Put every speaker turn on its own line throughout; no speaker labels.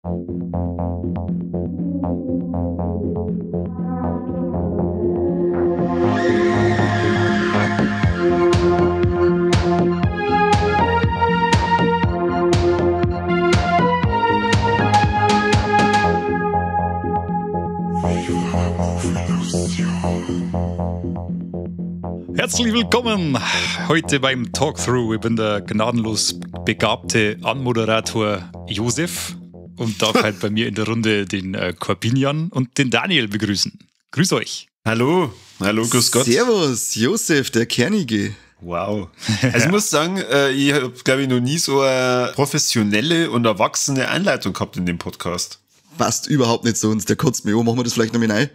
Herzlich willkommen heute beim Talkthrough. Ich bin der gnadenlos begabte Anmoderator Josef und darf halt bei mir in der Runde den Corbinian und den Daniel begrüßen. Grüß euch.
Hallo, hallo, grüß Gott.
Servus, Josef, der Kernige.
Wow. Also ich muss sagen, ich habe, glaube ich, noch nie so eine professionelle und erwachsene Einleitung gehabt in dem Podcast.
Passt überhaupt nicht zu uns, der kotzt mich an. Machen wir das vielleicht noch mit rein?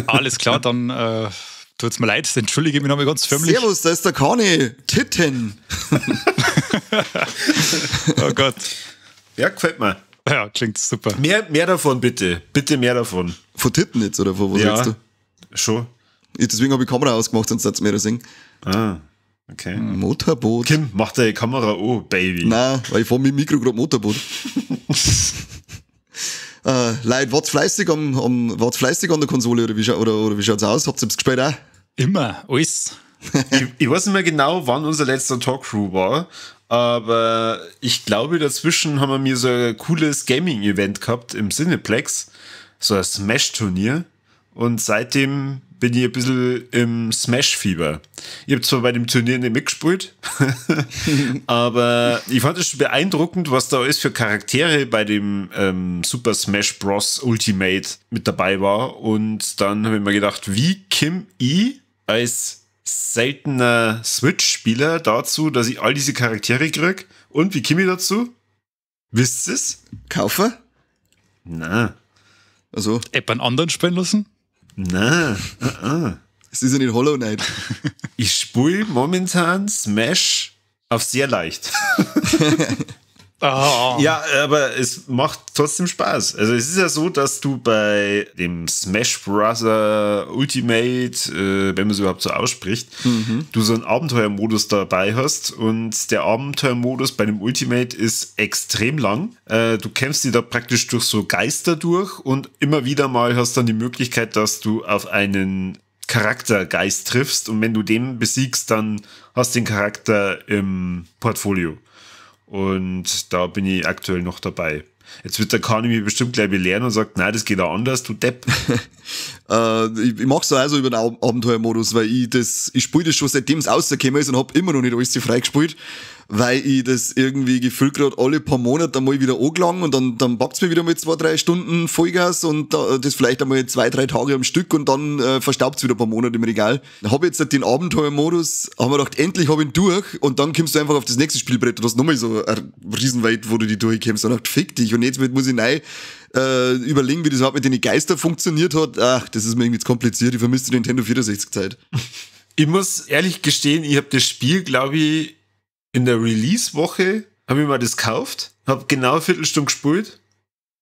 Alles klar, dann tut's mir leid, entschuldige mich nochmal ganz förmlich.
Servus, da ist der Kani. Titten.
Oh Gott.
Ja, gefällt mir.
Ja, klingt super.
Mehr davon bitte. Bitte mehr davon.
Von Titten jetzt, oder von was
ja,
redest du?
Schon.
Deswegen habe ich die Kamera ausgemacht, sonst hat's mehr singen.
Ah, okay.
Motorboot.
Kim, mach deine Kamera an, Baby.
Nein, weil ich fahre mit dem Mikro gerade Motorboot. Leute, wart's fleißig, wart's fleißig an der Konsole oder wie schaut's aus? Habt ihr's gespielt auch?
Immer, alles.
Ich weiß nicht mehr genau, wann unser letzter Talkthrough war, aber ich glaube, dazwischen haben wir mir so ein cooles Gaming-Event gehabt im Cineplex, so ein Smash-Turnier, und seitdem bin ich ein bisschen im Smash-Fieber. Ich habe zwar bei dem Turnier nicht mitgespielt, aber ich fand es schon beeindruckend, was da alles für Charaktere bei dem Super Smash Bros. Ultimate mit dabei war. Und dann habe ich mir gedacht, wie komme ich als seltener Switch-Spieler dazu, dass ich all diese Charaktere kriege? Und wie komme ich dazu? Wisst ihr es?
Kaufen?
Nein.
Also.
App einen anderen spielen lassen?
Nein.
Es ist ja nicht Hollow Knight.
Ich spiele momentan Smash auf sehr leicht.
Oh.
Ja, aber es macht trotzdem Spaß. Also es ist ja so, dass du bei dem Smash Bros. Ultimate, wenn man es überhaupt so ausspricht, du so einen Abenteuermodus dabei hast. Und der Abenteuermodus bei dem Ultimate ist extrem lang. Du kämpfst dich da praktisch durch so Geister durch und immer wieder mal hast dann die Möglichkeit, dass du auf einen Charaktergeist triffst. Und wenn du den besiegst, dann hast du den Charakter im Portfolio. Und da bin ich aktuell noch dabei. Jetzt wird der Kani mich bestimmt gleich belehren und sagt, nein, das geht auch anders, du Depp.
Ich mach's auch so über den Abenteuermodus, weil ich spiele das schon, seitdem es rausgekommen ist und hab immer noch nicht alles freigespielt, weil ich das irgendwie gefühlt gerade alle paar Monate einmal wieder angelangt und dann packt's mir wieder mal 2-3 Stunden Vollgas und das vielleicht einmal 2-3 Tage am Stück und dann verstaubt's wieder ein paar Monate im Regal. Hab jetzt den Abenteuermodus, haben wir gedacht, endlich hab ich ihn durch und dann kommst du einfach auf das nächste Spielbrett und hast nochmal so ein Riesenweit, wo du die durchkommst und dachte, fick dich, und jetzt muss ich neu überlegen, wie das überhaupt mit den Geistern funktioniert hat. Ach, das ist mir irgendwie zu kompliziert, ich vermisse die Nintendo 64-Zeit.
Ich muss ehrlich gestehen, ich habe das Spiel, glaube ich, in der Release-Woche habe ich mal das gekauft, habe genau eine Viertelstunde gespielt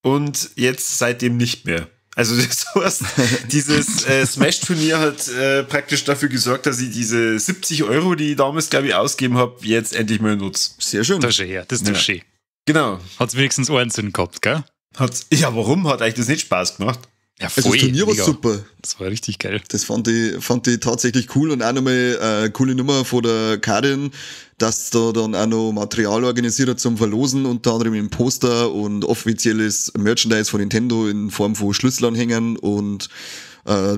und jetzt seitdem nicht mehr. Also das heißt, dieses Smash-Turnier hat praktisch dafür gesorgt, dass ich diese 70 Euro, die ich damals, glaube ich, ausgegeben habe, jetzt endlich mal nutze.
Sehr schön.
Das ist schön, ja. Das ist ja schön.
Genau.
Hat's wenigstens einen Sinn gehabt, gell?
Ja, warum? Hat eigentlich das nicht Spaß gemacht?
Ja, voll.
Also das Turnier war
mega.
Super.
Das war richtig geil.
Das fand ich tatsächlich cool und auch nochmal coole Nummer von der Karin, dass da dann auch noch Material organisiert hat zum Verlosen, unter anderem im Poster und offizielles Merchandise von Nintendo in Form von Schlüsselanhängern und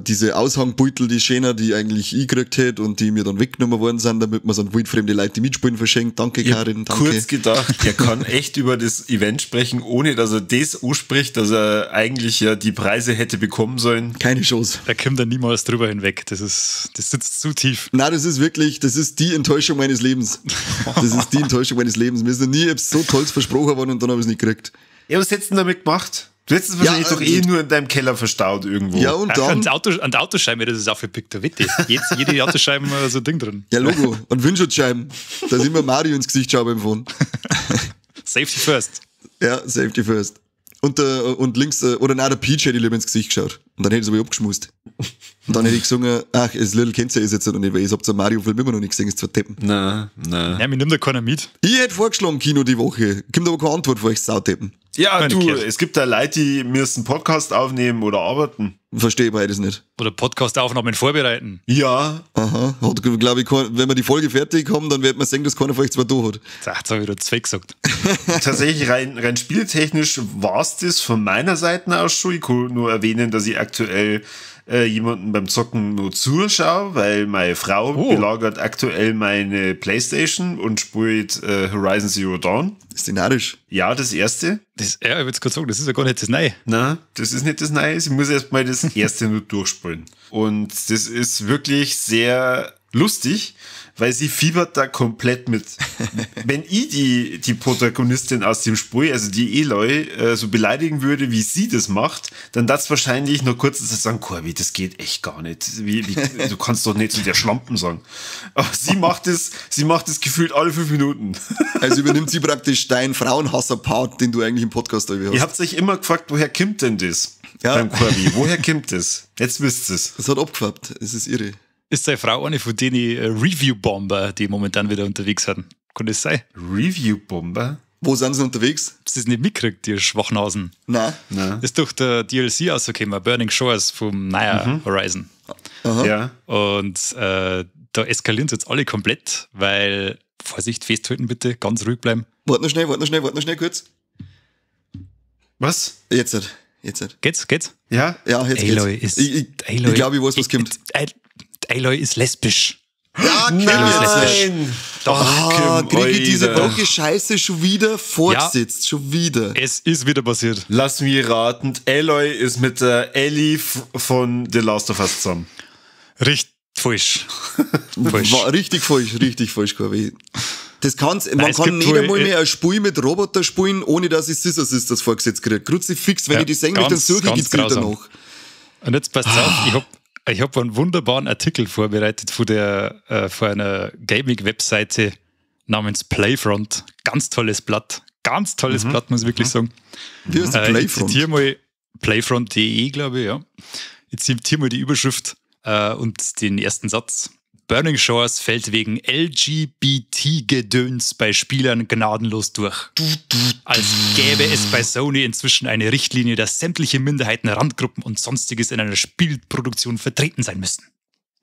diese Aushanggbeutel, die schöner, die eigentlich ich gekriegt hätte und die mir dann weggenommen worden sind, damit man so an wildfremde Leute, die mitspielen, verschenkt. Danke, Karin, danke.
Kurz gedacht, er kann echt über das Event sprechen, ohne dass er das anspricht, dass er eigentlich ja die Preise hätte bekommen sollen.
Keine Chance.
Da kommt er niemals drüber hinweg. Das sitzt zu tief.
Nein, das ist wirklich, das ist die Enttäuschung meines Lebens. Das ist die Enttäuschung meines Lebens. Mir ist noch nie etwas so Tolles versprochen worden und dann habe ich es nicht gekriegt.
Ja, was hättest du denn damit gemacht? Du hättest es wahrscheinlich doch eh nur in deinem Keller verstaut irgendwo.
Ja, und dann.
An der Autoscheibe, das ist aufgepickt, der Wette. Jede Autoscheibe so ein Ding drin.
Ja, Logo. Und Windschutzscheiben. Da ist immer Mario ins Gesicht schauen beim Fahren.
Safety first.
Ja, Safety first. Und links, oder nein, der Peach hätte ich lieber ins Gesicht geschaut. Und dann hätte ich es aber abgeschmust. Und dann hätte ich gesungen, ach, das Little kennt ihr jetzt noch nicht, weil ich hab Mario-Film immer noch nicht gesehen, ist zu deppen.
Nein, nein.
Ja, mir nimmt da keiner mit.
Ich hätte vorgeschlagen, Kino die Woche. Kommt aber keine Antwort von euch, Saudeppen.
Ja, du, es gibt da Leute, die müssen Podcast aufnehmen oder arbeiten.
Verstehe beides nicht.
Oder Podcast-Aufnahmen vorbereiten.
Ja.
Aha. Hat, glaube ich, wenn wir die Folge fertig haben, dann wird man sehen, dass keiner von euch zwei da hat.
Jetzt habe ich wieder zwei gesagt.
Tatsächlich, rein spieltechnisch war es das von meiner Seite aus schon. Ich kann nur erwähnen, dass ich aktuell jemanden beim Zocken nur zuschaue, weil meine Frau belagert aktuell meine Playstation und spielt Horizon Zero Dawn.
Ist die narrisch?
Ja, das erste.
Das, ja, ich würde gerade sagen, das ist ja gar nicht das Neue.
Nein, das ist nicht das Neue. Ich muss erst mal das erste nur durchspielen. Und das ist wirklich sehr lustig, weil sie fiebert da komplett mit. Wenn ich die Protagonistin aus dem Spiel, also die Eloy, so beleidigen würde, wie sie das macht, dann das wahrscheinlich noch kurz sagen, Corby, das geht echt gar nicht. Du kannst doch nicht zu der Schlampen sagen. Aber sie macht es gefühlt alle 5 Minuten.
Also übernimmt sie praktisch deinen Frauenhasser-Part, den du eigentlich im Podcast hast.
Ihr habt euch immer gefragt, woher kommt denn das? Ja. Beim Corby. Woher kommt das? Jetzt wisst ihr es.
Das hat abgefärbt. Es ist irre.
Ist seine Frau eine von denen Review-Bomber, die momentan wieder unterwegs sind? Kann das sein?
Review-Bomber?
Wo sind sie unterwegs?
Hast du das nicht mitgekriegt, die Schwachnasen?
Nein.
Nein. Ist doch der DLC rausgekommen, Burning Shores vom Naya Horizon.
Aha. Ja.
Und da eskalieren sie jetzt alle komplett, weil, Vorsicht, festhalten bitte, ganz ruhig bleiben.
Warte noch schnell kurz.
Was?
Jetzt.
Geht's?
Ja?
Ja, jetzt Aloy geht's. Ich glaube, ich weiß, was kommt.
Aloy ist lesbisch.
Ja,
nein!
Doch, kriege ich diese Brocke Scheiße schon wieder fortgesetzt. Ja, schon wieder.
Es ist wieder passiert.
Lass mich raten, Aloy ist mit der Ellie von The Last of Us zusammen.
Richtig falsch.
War richtig falsch, Corby. Das kann's, man kann nicht einmal mehr ein Spiel mit Roboter spielen, ohne dass ich Scissor Sisters vorgesetzt kriege. Kruzifix, wenn ich die sehen möchte, dann suche ich gezielt danach.
Und jetzt passt auf, ich hab einen wunderbaren Artikel vorbereitet von einer Gaming-Webseite namens Playfront. Ganz tolles Blatt. Ganz tolles Blatt, muss ich wirklich sagen.
Wie heißt Playfront?
Ich zitiere mal playfront.de, glaube ich, ja. Ich zitiere mal die Überschrift und den ersten Satz. Burning Shores fällt wegen LGBT-Gedöns bei Spielern gnadenlos durch. Als gäbe es bei Sony inzwischen eine Richtlinie, dass sämtliche Minderheiten, Randgruppen und Sonstiges in einer Spielproduktion vertreten sein müssen.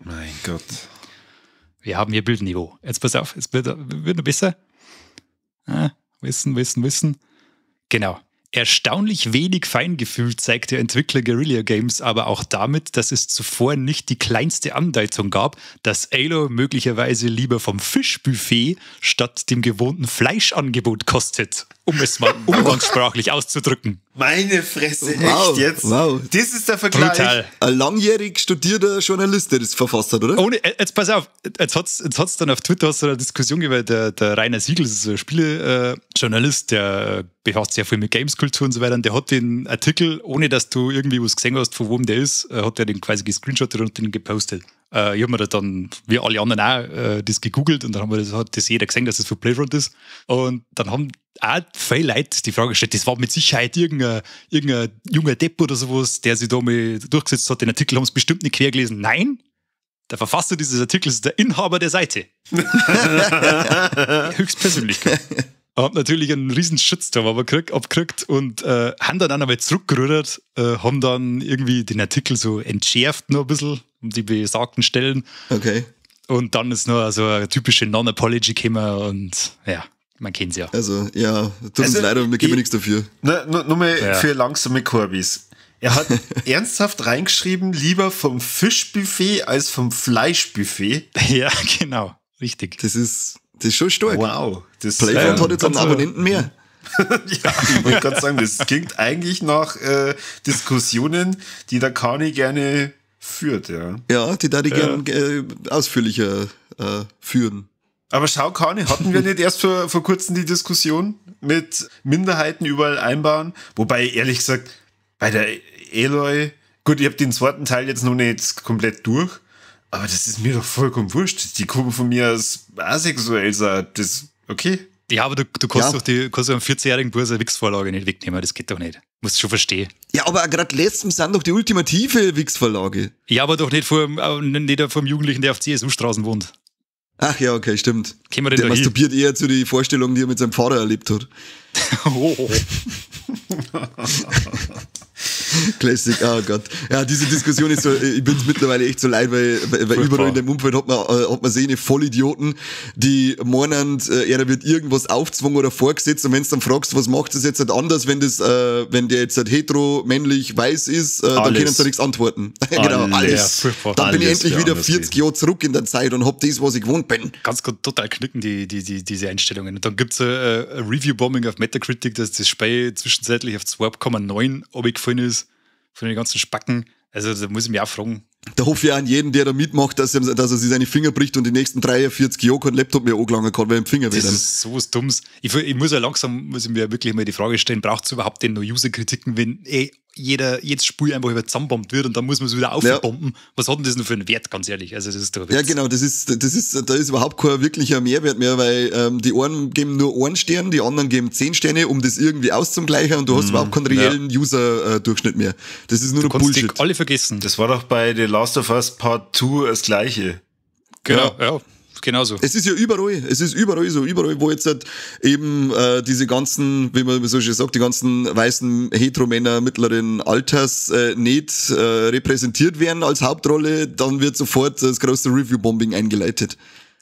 Mein Gott.
Wir haben hier Bildniveau. Jetzt pass auf, es wird noch besser. Wissen. Genau. Erstaunlich wenig Feingefühl zeigt der Entwickler Guerrilla Games aber auch damit, dass es zuvor nicht die kleinste Andeutung gab, dass Aloy möglicherweise lieber vom Fischbuffet statt dem gewohnten Fleischangebot kostet, um es mal umgangssprachlich auszudrücken.
Meine Fresse, echt jetzt?
Wow.
Das ist der Vergleich.
Brutal.
Ein langjährig studierter Journalist, der das verfasst hat, oder?
Ohne, jetzt pass auf, jetzt hat's dann auf Twitter hast du eine Diskussion gegeben, weil der Rainer Siegel, das ist ein Spielejournalist, der befasst sich ja viel mit Gameskultur und so weiter, und der hat den Artikel, ohne dass du irgendwie was gesehen hast, von wem der ist, hat der den quasi gescreenshottet und den gepostet. Ich habe mir da dann, wie alle anderen auch, das gegoogelt und dann haben wir das, hat das jeder gesehen, dass das von Playfront ist. Und dann haben auch viele Leute die Frage gestellt, das war mit Sicherheit irgendein junger Depp oder sowas, der sich da mal durchgesetzt hat. Den Artikel haben sie bestimmt nicht quer gelesen. Nein, der Verfasser dieses Artikels ist der Inhaber der Seite. Höchstpersönlich. Hab natürlich einen riesen Shitstorm aber abgekriegt und haben dann auch nochmal zurückgerudert, haben dann irgendwie den Artikel so entschärft noch ein bisschen, um die besagten Stellen.
Okay.
Und dann ist noch so eine typische Non-Apology gekommen und ja, man kennt's ja.
Also, ja, tut uns leid, aber wir geben nichts dafür.
Nur mal für langsame Corbys. Er hat ernsthaft reingeschrieben, lieber vom Fischbuffet als vom Fleischbuffet.
Ja, genau. Richtig.
Das ist schon stark.
Wow. Das
Playfront hat jetzt einen Abonnenten mehr.
Ja, ich wollte gerade sagen, das klingt eigentlich nach Diskussionen, die der Kani gerne führt. Ja,
ja, die da die gern ausführlicher führen.
Aber schau, Kani, hatten wir nicht erst vor kurzem die Diskussion mit Minderheiten überall einbauen? Wobei, ehrlich gesagt, bei der Aloy, gut, ich habe den zweiten Teil jetzt noch nicht komplett durch, aber das ist mir doch vollkommen wurscht. Die kommen von mir als asexuell, das, okay.
Ja, aber du kannst doch kannst einem 14-jährigen Bub eine Wichsvorlage nicht wegnehmen, das geht doch nicht. Musst du schon verstehen.
Ja, aber gerade letztens sind doch die ultimative Wichsvorlage.
Ja, aber doch nicht vor einem Jugendlichen, der auf CSU-Straßen wohnt.
Ach ja, okay, stimmt.
Kämen wir denn
Der
da hin?
masturbiert eher zu die Vorstellung, die er mit seinem Vater erlebt hat.
Oh.
Classic, oh Gott. Ja, diese Diskussion ist so, ich bin's mittlerweile echt so leid, weil überall in dem Umfeld hat man sehne Vollidioten, die meinen, er wird irgendwas aufgezwungen oder vorgesetzt und wenn du dann fragst, was macht das jetzt halt anders, wenn das, wenn der jetzt halt hetero, männlich, weiß ist, dann können sie da nichts antworten. Genau, alles.
Ja,
dann bin ich endlich wieder 40 Jahre zurück in der Zeit und hab das, was ich gewohnt bin.
Ganz gut, total knicken, diese Einstellungen. Und dann gibt's ein Review-Bombing auf Metacritic, dass das Spiel zwischenzeitlich auf 2,9 runtergefallen ist. Von den ganzen Spacken. Also da muss ich mich auch fragen.
Da hoffe ich auch an jeden, der da mitmacht, dass er sich seine Finger bricht und die nächsten 43 Jahre keinen Laptop mehr angelangen kann, weil er im Finger
Das ist sowas Dummes. Ich muss ja langsam, muss ich mir wirklich mal die Frage stellen, braucht es überhaupt denn noch User-Kritiken, wenn jedes Spiel einfach über zusammenbombt wird und dann muss man es wieder aufbomben. Ja. Was hat denn das noch für einen Wert, ganz ehrlich? Also das ist doch
ja, genau, das ist, da ist überhaupt kein wirklicher Mehrwert mehr, weil die einen geben nur einen Stern, die anderen geben 10 Sterne, um das irgendwie auszugleichen und du hast überhaupt keinen reellen User-Durchschnitt mehr. Das ist nur noch Bullshit.
Die alle vergessen.
Das war doch bei The Last of Us Part 2 das Gleiche.
Genau, ja. Genauso.
Es ist ja überall, es ist überall so, überall, wo jetzt halt eben diese ganzen, wie man so schön sagt, die ganzen weißen Heteromänner mittleren Alters nicht repräsentiert werden als Hauptrolle, dann wird sofort das große Review-Bombing eingeleitet.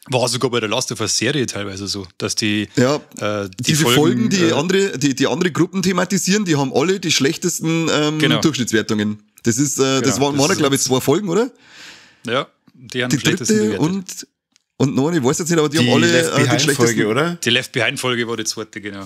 War sogar bei der Last of Us Serie teilweise so, dass die,
ja, die diese Folgen, die, die andere Gruppen thematisieren, die haben alle die schlechtesten Durchschnittswertungen. Das ist, das waren, glaube ich, 2 Folgen, oder?
Ja, die haben
die dritte und noch, ich weiß jetzt nicht, aber die haben alle
Left Behind die schlechtesten. Folge, oder?
Die Left Behind Folge war die zweite, genau.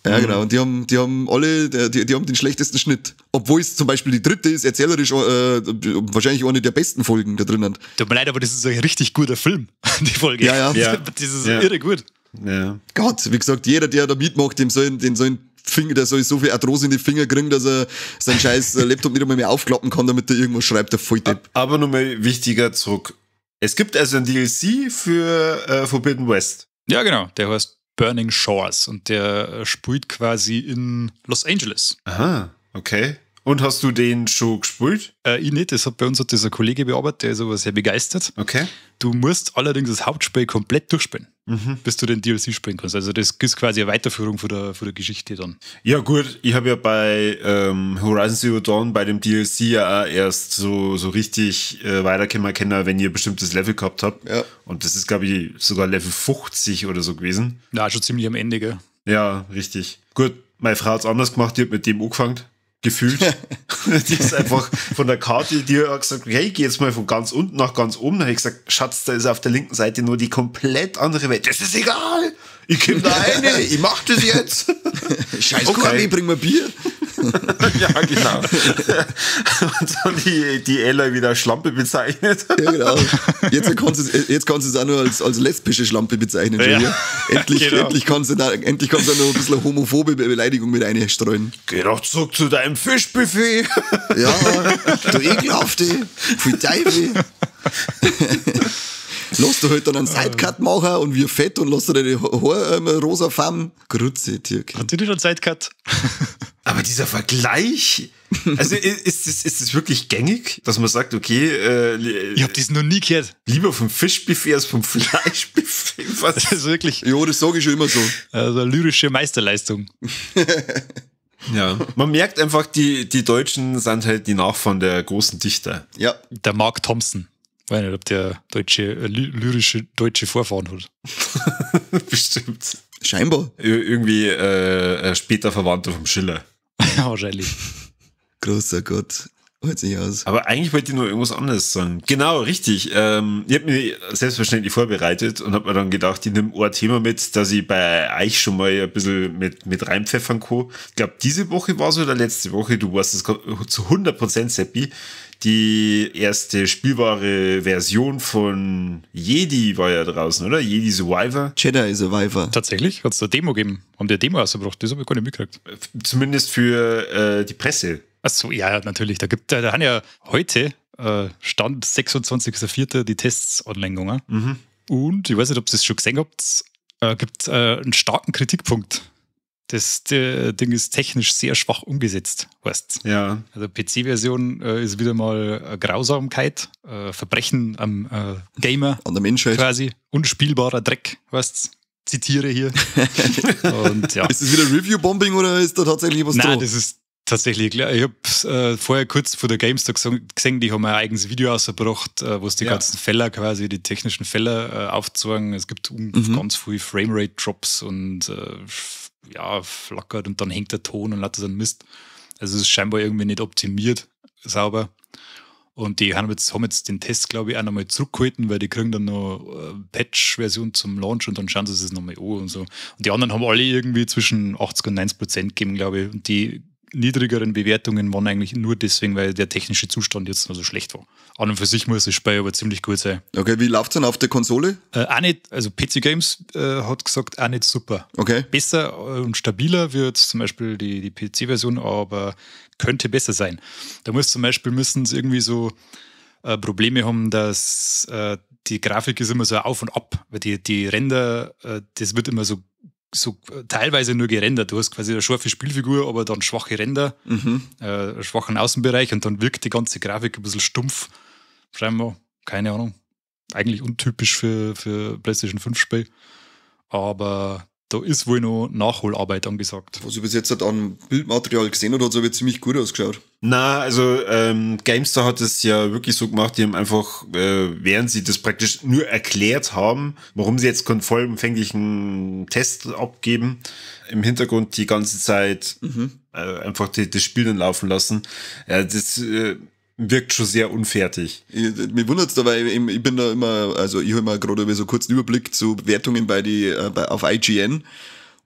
Ja, genau. Und die haben alle, die haben den schlechtesten Schnitt. Obwohl es zum Beispiel die dritte ist, erzählerisch wahrscheinlich eine der besten Folgen da drinnen.
Tut mir leid, aber das ist ein richtig guter Film, die Folge.
Ja, ja.
Das ist irre gut.
Ja.
Gott, wie gesagt, jeder, der da mitmacht, dem sollen Finger, der soll so viel Arthrose in die Finger kriegen, dass er seinen scheiß Laptop nicht einmal mehr aufklappen kann, damit er irgendwas schreibt, der Volldepp.
Aber nochmal wichtiger zurück. Es gibt also ein DLC für Forbidden West.
Ja, genau. Der heißt Burning Shores und der spielt quasi in Los Angeles.
Aha, okay. Und hast du den schon gespielt?
Ich nicht. Das hat bei uns hat dieser Kollege bearbeitet, der ist aber sehr begeistert.
Okay.
Du musst allerdings das Hauptspiel komplett durchspielen, bis du den DLC spielen kannst. Also das ist quasi eine Weiterführung von der Geschichte dann.
Ja gut, ich habe ja bei Horizon Zero Dawn bei dem DLC ja auch erst so richtig weiterkommen können, wenn ihr ein bestimmtes Level gehabt habt.
Ja.
Und das ist, glaube ich, sogar Level 50 oder so gewesen.
Na, schon ziemlich am Ende, gell?
Ja, richtig. Gut, meine Frau hat es anders gemacht, die hat mit dem angefangen. Gefühlt. Die ist einfach von der Karte, die hat gesagt, hey, geh jetzt mal von ganz unten nach ganz oben. Da habe ich gesagt, Schatz, da ist auf der linken Seite nur die komplett andere Welt. Das ist egal. Ich komm da rein, ich mach das jetzt.
Scheiß okay. Corby, bring mir Bier.
Ja, genau. Und dann die Ella wieder Schlampe bezeichnet.
Ja, genau. Jetzt kannst du es auch nur als lesbische Schlampe bezeichnen. Schon ja. Endlich, genau. endlich kannst du auch noch ein bisschen homophobe Beleidigung mit einstreuen.
Geh doch zurück zu deinem Fischbuffet.
Ja, du ekelhafte, pfui Teufel. Lass du halt dann einen Sidecut machen und wir fett und lass du deine Haare rosa farben. Grütze, Dirk.
Hat die nicht einen Sidecut?
Aber dieser Vergleich, also ist das wirklich gängig, dass man sagt, okay,
ich hab das noch nie gehört.
Lieber vom Fischbuffet als vom Fleischbuffet.
Was? Das ist wirklich.
Jo, das sage ich schon immer so.
Also lyrische Meisterleistung.
Ja, man merkt einfach, die Deutschen sind halt die Nachfahren der großen Dichter.
Ja.
Der Mark Thompson. Ich weiß nicht, ob der deutsche, lyrische deutsche Vorfahren hat.
Bestimmt.
Scheinbar.
Irgendwie später Verwandter vom Schiller.
Ja, wahrscheinlich.
Großer Gott. Holt sich aus.
Aber eigentlich wollte ich nur irgendwas anderes sagen. Genau, richtig. Ich habe mich selbstverständlich vorbereitet und habe mir dann gedacht, ich nehme ein Thema mit, dass ich bei euch schon mal ein bisschen mit reinpfeffern kann. Ich glaube, diese Woche war es oder letzte Woche, du warst es zu 100%, Seppi, die erste spielbare Version von Jedi war ja draußen, oder? Jedi Survivor.
Jedi Survivor.
Tatsächlich? Hat es da Demo gegeben? Haben die eine Demo rausgebracht? Das habe ich gar nicht mitgekriegt.
Zumindest für die Presse.
Ach so, ja, natürlich. Da haben ja heute, Stand 26.04., die Tests online gegangen.
Mhm.
Und ich weiß nicht, ob ihr das schon gesehen habt, gibt einen starken Kritikpunkt Das Ding ist technisch sehr schwach umgesetzt, weißt.
Ja.
Also PC-Version ist wieder mal Grausamkeit, Verbrechen am Gamer.
An der Menschheit.
Quasi. Unspielbarer Dreck, weißt. Zitiere hier. Und, ja.
Ist das wieder Review-Bombing oder ist da tatsächlich was
dran? Nein, das ist tatsächlich. Ich habe vorher kurz vor der GameStar gesehen, die haben ein eigenes Video rausgebracht, wo es die ganzen Fehler quasi, die technischen Fehler aufzeigen. Es gibt ganz viel Framerate-Drops und ja, flackert und dann hängt der Ton und lauter so ein Mist. Also es ist scheinbar irgendwie nicht optimiert sauber. Und die haben jetzt den Test, glaube ich, auch nochmal zurückgehalten, weil die kriegen dann noch Patch-Version zum Launch und dann schauen sie sich das nochmal an und so. Und die anderen haben alle irgendwie zwischen 80 und 90% gegeben, glaube ich. Und die niedrigeren Bewertungen waren eigentlich nur deswegen, weil der technische Zustand jetzt noch so schlecht war. An und für sich muss das Spiel aber ziemlich gut sein.
Okay, wie läuft's denn auf der Konsole?
Auch nicht, also PC Games hat gesagt, auch nicht super.
Okay.
Besser und stabiler wird zum Beispiel die PC-Version, aber könnte besser sein. Da muss zum Beispiel, müssen sie irgendwie so Probleme haben, dass die Grafik ist immer so auf und ab, weil die Render, das wird immer so teilweise nur gerendert. Du hast quasi eine scharfe Spielfigur, aber dann schwache Ränder, einen schwachen Außenbereich und dann wirkt die ganze Grafik ein bisschen stumpf. Scheinbar, keine Ahnung. Eigentlich untypisch für PlayStation 5 Spiel. Aber da ist wohl noch Nachholarbeit angesagt.
Was ich bis jetzt an Bildmaterial gesehen habe, hat es aber ziemlich gut ausgeschaut.
Na, also GameStar hat es ja wirklich so gemacht, die haben einfach, während sie das praktisch nur erklärt haben, warum sie jetzt keinen vollumfänglichen Test abgeben, im Hintergrund die ganze Zeit einfach das Spiel dann laufen lassen. Ja, das wirkt schon sehr unfertig.
Mir wundert's da, weil ich bin da immer, also ich habe immer gerade so kurzen Überblick zu Wertungen auf IGN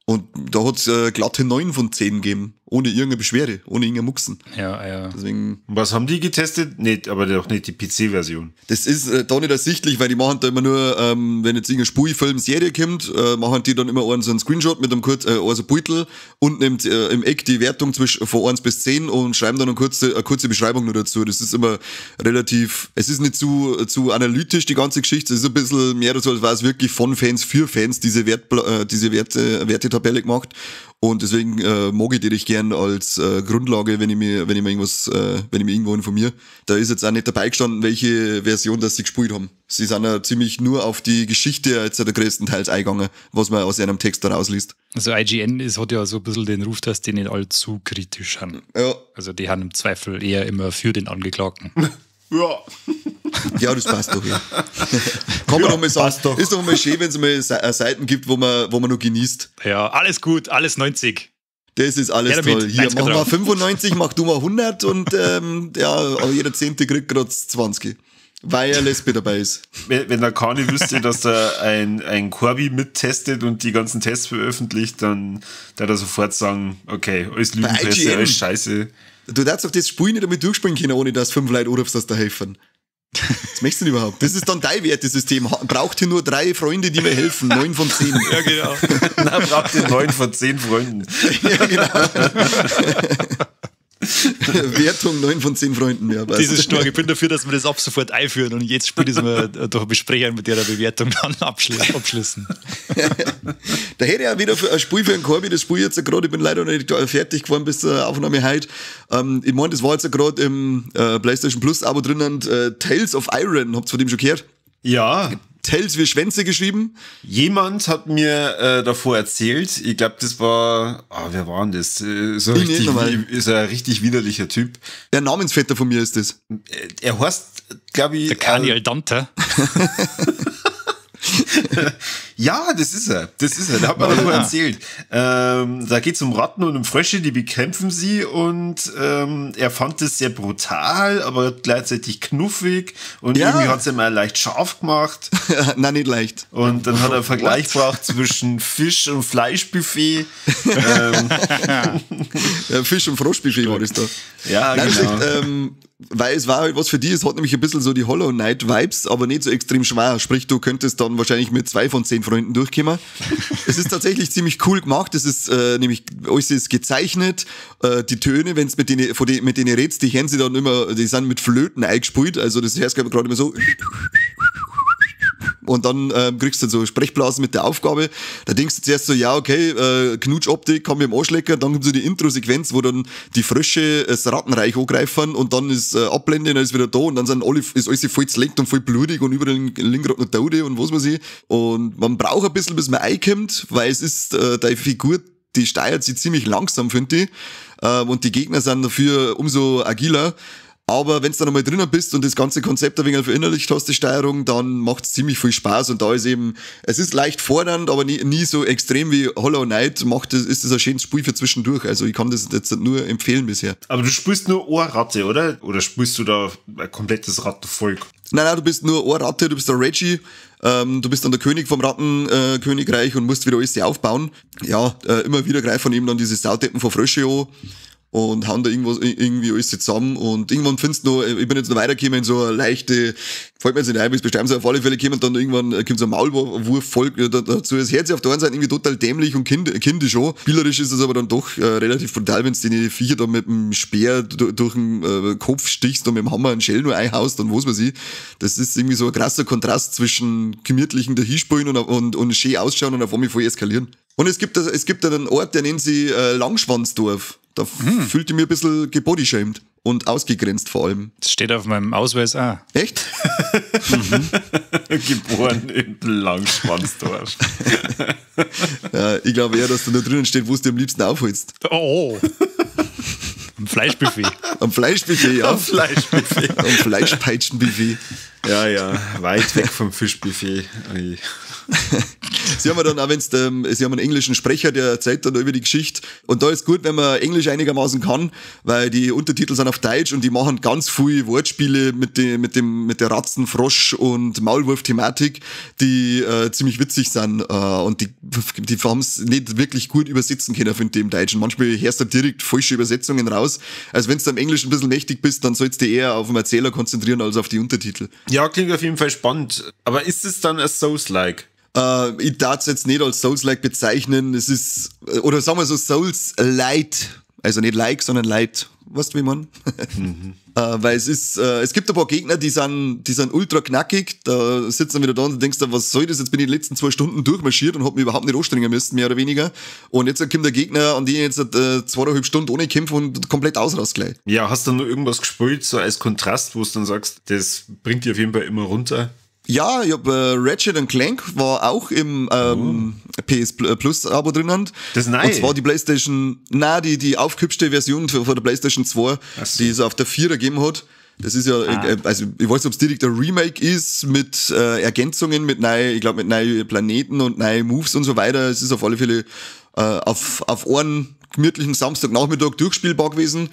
und da hat's glatte 9 von 10 gegeben, ohne irgendeine Beschwerde, ohne irgendeine Muxen.
Ja, ja.
Deswegen.
Was haben die getestet? Nicht, aber doch nicht die PC-Version.
Das ist da nicht ersichtlich, weil die machen da immer nur, wenn jetzt irgendein Spielfilm, Serie kommt, machen die dann immer einen, so einen Screenshot mit einem kurzen, also Beutel und nimmt im Eck die Wertung zwischen von 1 bis 10 und schreiben dann eine kurze Beschreibung nur dazu. Das ist immer relativ, es ist nicht zu analytisch, die ganze Geschichte, es ist ein bisschen mehr so, als war es wirklich von Fans für Fans, diese Wertetabelle gemacht. Und deswegen mag ich die recht gern als Grundlage, wenn ich mir irgendwo informiere. Da ist jetzt auch nicht dabei gestanden, welche Version das sie gespielt haben. Sie sind ja ziemlich nur auf die Geschichte jetzt der größtenteils eingegangen, was man aus einem Text da rausliest.
Also IGN hat ja so ein bisschen den Ruf, dass die nicht allzu kritisch sind.
Ja.
Also die haben im Zweifel eher immer für den Angeklagten.
Ja.
Ja, das passt doch, ja. Kann man doch mal sagen, doch. Ist doch mal schön, wenn es mal Seiten gibt, wo man noch genießt.
Ja, alles gut, alles 90.
Das ist alles toll. Hier, mach mal 95, mach du mal 100 und ja, jeder Zehnte kriegt gerade 20. Weil er Lesbe dabei ist.
Wenn der Kani wüsste, dass da ein Corby mittestet und die ganzen Tests veröffentlicht, dann da er sofort sagen, okay, alles Lügenpresse, alles Scheiße.
Du darfst doch das Spiel nicht damit durchspielen können, ohne dass 5 Leute anrufst, dass da helfen. Was möchtest du denn überhaupt? Das ist dann dein Wertesystem. Braucht ihr nur 3 Freunde, die mir helfen. 9 von 10.
Ja, genau.
Na, braucht ihr 9 von 10 Freunden.
Ja, genau. Wertung 9 von 10 Freunden. Ja,
das ist stark. Ich bin dafür, dass wir das ab sofort einführen und jetzt Spiel, das wir durch besprechen mit der Bewertung dann abschließen.
Da hätte ich auch wieder ein Spiel für einen Corby, das Spiel jetzt gerade, ich bin leider noch nicht fertig geworden bis zur Aufnahme heute. Ich meine, das war jetzt gerade im PlayStation Plus Abo drin und Tales of Iron, habt ihr von dem schon gehört?
Ja.
Tales wie Schwänze geschrieben.
Jemand hat mir davor erzählt, ich glaube, das war, wer war denn das? So richtig, ist ein richtig widerlicher Typ.
Der Namensvetter von mir ist das.
Er heißt, glaube ich...
Der Kani Aldante.
Ja, das ist er. Das ist er. Da hat man davor erzählt. Da geht es um Ratten und um Frösche, die bekämpfen sie und er fand es sehr brutal, aber gleichzeitig knuffig und irgendwie hat es ihm auch leicht scharf gemacht.
Nein, nicht leicht.
Und dann hat er einen Vergleich gebracht zwischen Fisch- und Fleischbuffet.
Ja, Fisch- und Froschbuffet war das da.
Ja,
nein,
genau.
Echt, weil es war halt was für die, es hat nämlich ein bisschen so die Hollow Knight Vibes, aber nicht so extrem schwer. Sprich, du könntest dann wahrscheinlich mit 2 von 10 Freunden durchkommen. Es ist tatsächlich ziemlich cool gemacht. Es ist nämlich, alles ist gezeichnet. Die Töne, wenn du mit denen redst, die hören sie dann immer, die sind mit Flöten eingespielt. Also das heißt gerade immer so. Und dann kriegst du so Sprechblasen mit der Aufgabe. Da denkst du zuerst so, ja, okay, Knutschoptik kann mir im Arsch lecken. Dann kommt so die Intro-Sequenz, wo dann die Frösche das Rattenreich angreifen und dann ist Abblende, dann ist wieder da und dann sind alle, ist alles voll zerlegt und voll blutig und überall liegen gerade noch Tode und was weiß ich. Und man braucht ein bisschen, bis man reinkommt, weil es ist, deine Figur, die steuert sich ziemlich langsam, finde ich. Und die Gegner sind dafür umso agiler. Aber wenn du dann einmal drinnen bist und das ganze Konzept ein wenig verinnerlicht hast, die Steuerung, dann macht es ziemlich viel Spaß. Und da ist eben, es ist leicht fordernd, aber nie so extrem wie Hollow Knight, ist das ein schönes Spiel für zwischendurch. Also ich kann das jetzt nur empfehlen bisher.
Aber du spielst nur eine Ratte, oder? Oder spielst du da ein komplettes Rattenvolk?
Nein, du bist nur eine Ratte, du bist der Reggie, du bist dann der König vom Rattenkönigreich und musst wieder alles aufbauen. Ja, immer wieder greifen eben dann diese Saudeppen von Frösche an und hauen da irgendwas, irgendwie alles zusammen und irgendwann findest du noch, ich bin jetzt noch weitergekommen in so eine leichte, fällt mir jetzt nicht ein, wie es beschreiben soll, auf alle Fälle kommen dann irgendwann kommt so ein Maulwurf-Volk dazu. Es hört sich auf der einen Seite irgendwie total dämlich und kindisch an. Spielerisch ist es aber dann doch relativ brutal, wenn du die Viecher da mit dem Speer durch den Kopf stichst und mit dem Hammer einen Schell nur einhaust und was weiß ich. Das ist irgendwie so ein krasser Kontrast zwischen gemütlichen Dahinspielen und schön ausschauen und auf einmal voll eskalieren. Und es gibt einen Ort, der nennt sich Langschwanzdorf. Da fühlte ich mich ein bisschen gebodyshamed und ausgegrenzt vor allem.
Das steht auf meinem Ausweis auch.
Echt?
Mhm. Geboren in Langschwanzdorf.
Ja, ich glaube eher, dass da nur drinnen steht, wo du am liebsten aufholst.
Oh. Am Fleischbuffet.
Am Fleischbuffet, ja.
Am Fleischbuffet.
Am Fleischpeitschenbuffet.
Ja, ja, weit weg vom Fischbuffet. Ui.
Sie haben ja dann auch, sie haben einen englischen Sprecher, der erzählt dann über die Geschichte. Und da ist gut, wenn man Englisch einigermaßen kann, weil die Untertitel sind auf Deutsch und die machen ganz viele Wortspiele mit der Ratzen-, Frosch- und Maulwurf-Thematik, die ziemlich witzig sind. Und die haben es nicht wirklich gut übersetzen können, finde ich, im Deutschen. Manchmal hörst du direkt falsche Übersetzungen raus. Also wenn du im Englischen ein bisschen mächtig bist, dann sollst du dich eher auf den Erzähler konzentrieren als auf die Untertitel.
Ja, klingt auf jeden Fall spannend. Aber ist es dann ein Souls-like?
Ich darf es jetzt nicht als Souls-like bezeichnen. Es ist, oder sagen wir so, Souls-Light. Also nicht like, sondern light. Weißt du, wie man? Mhm. Weil es ist, es gibt ein paar Gegner, die sind ultra knackig. Da sitzt dann wieder da und denkst dir, was soll das? Jetzt bin ich die letzten 2 Stunden durchmarschiert und hab mich überhaupt nicht anstrengen müssen, mehr oder weniger. Und jetzt kommt der Gegner, an den ich jetzt 2,5 Stunden ohne kämpfe und komplett ausrast gleich.
Ja, hast du noch irgendwas gespielt, so als Kontrast, wo du dann sagst, das bringt dich auf jeden Fall immer runter?
Ja, ich hab Ratchet & Clank war auch im PS Plus Abo drinnen.
Das ist neu.
Und zwar die PlayStation, die aufgehübschte Version von der PlayStation 2, so, die es auf der 4er gegeben hat. Das ist ja, also ich weiß nicht, ob es direkt ein Remake ist mit Ergänzungen, mit neuen, ich glaube mit neuen Planeten und neuen Moves und so weiter. Es ist auf alle Fälle auf einen gemütlichen Samstagnachmittag durchspielbar gewesen.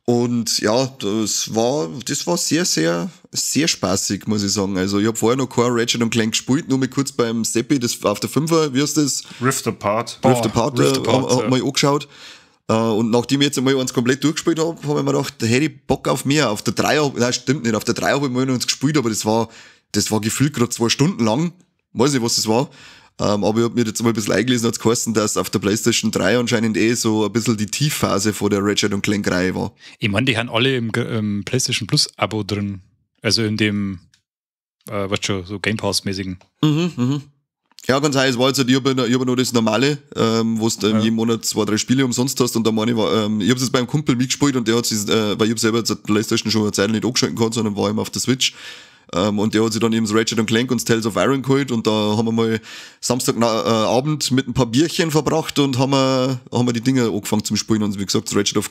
Und ja, das war sehr, sehr, sehr spaßig, muss ich sagen. Also ich habe vorher noch kein Ratchet & Clank gespielt, nur mal kurz beim Seppi, das auf der 5er, wie heißt das?
Rift Apart.
Rift Apart, hab mal angeschaut. Und nachdem ich jetzt einmal eins komplett durchgespielt habe, habe ich mir gedacht, da hätte ich Bock auf mehr. Auf der 3er, nein, stimmt nicht, auf der 3 habe ich mal noch eins gespielt, aber das war gefühlt gerade 2 Stunden lang. Weiß nicht, was das war. Aber ich hab mir jetzt mal ein bisschen eingelesen, hat's geheißen, dass auf der PlayStation 3 anscheinend so ein bisschen die Tiefphase vor der Ratchet & Clank Reihe war.
Ich meine, die haben alle im PlayStation Plus Abo drin. Also in dem, was schon, so Game Pass-mäßigen.
Mhm, mhm. Ja, ganz heiß war jetzt halt, ich hab ja noch das normale, wo du jeden Monat 2, 3 Spiele umsonst hast und da meine ich, ich hab's jetzt beim Kumpel mitgespielt und der hat sich, weil ich hab selber jetzt die PlayStation schon eine Zeit nicht angeschalten gehabt, sondern war immer auf der Switch. Und der hat sich dann eben das Ratchet & Clank und das Tales of Iron geholt und da haben wir mal Samstagabend mit ein paar Bierchen verbracht und haben wir die Dinger angefangen zum Spielen. Und wie gesagt, das Ratchet &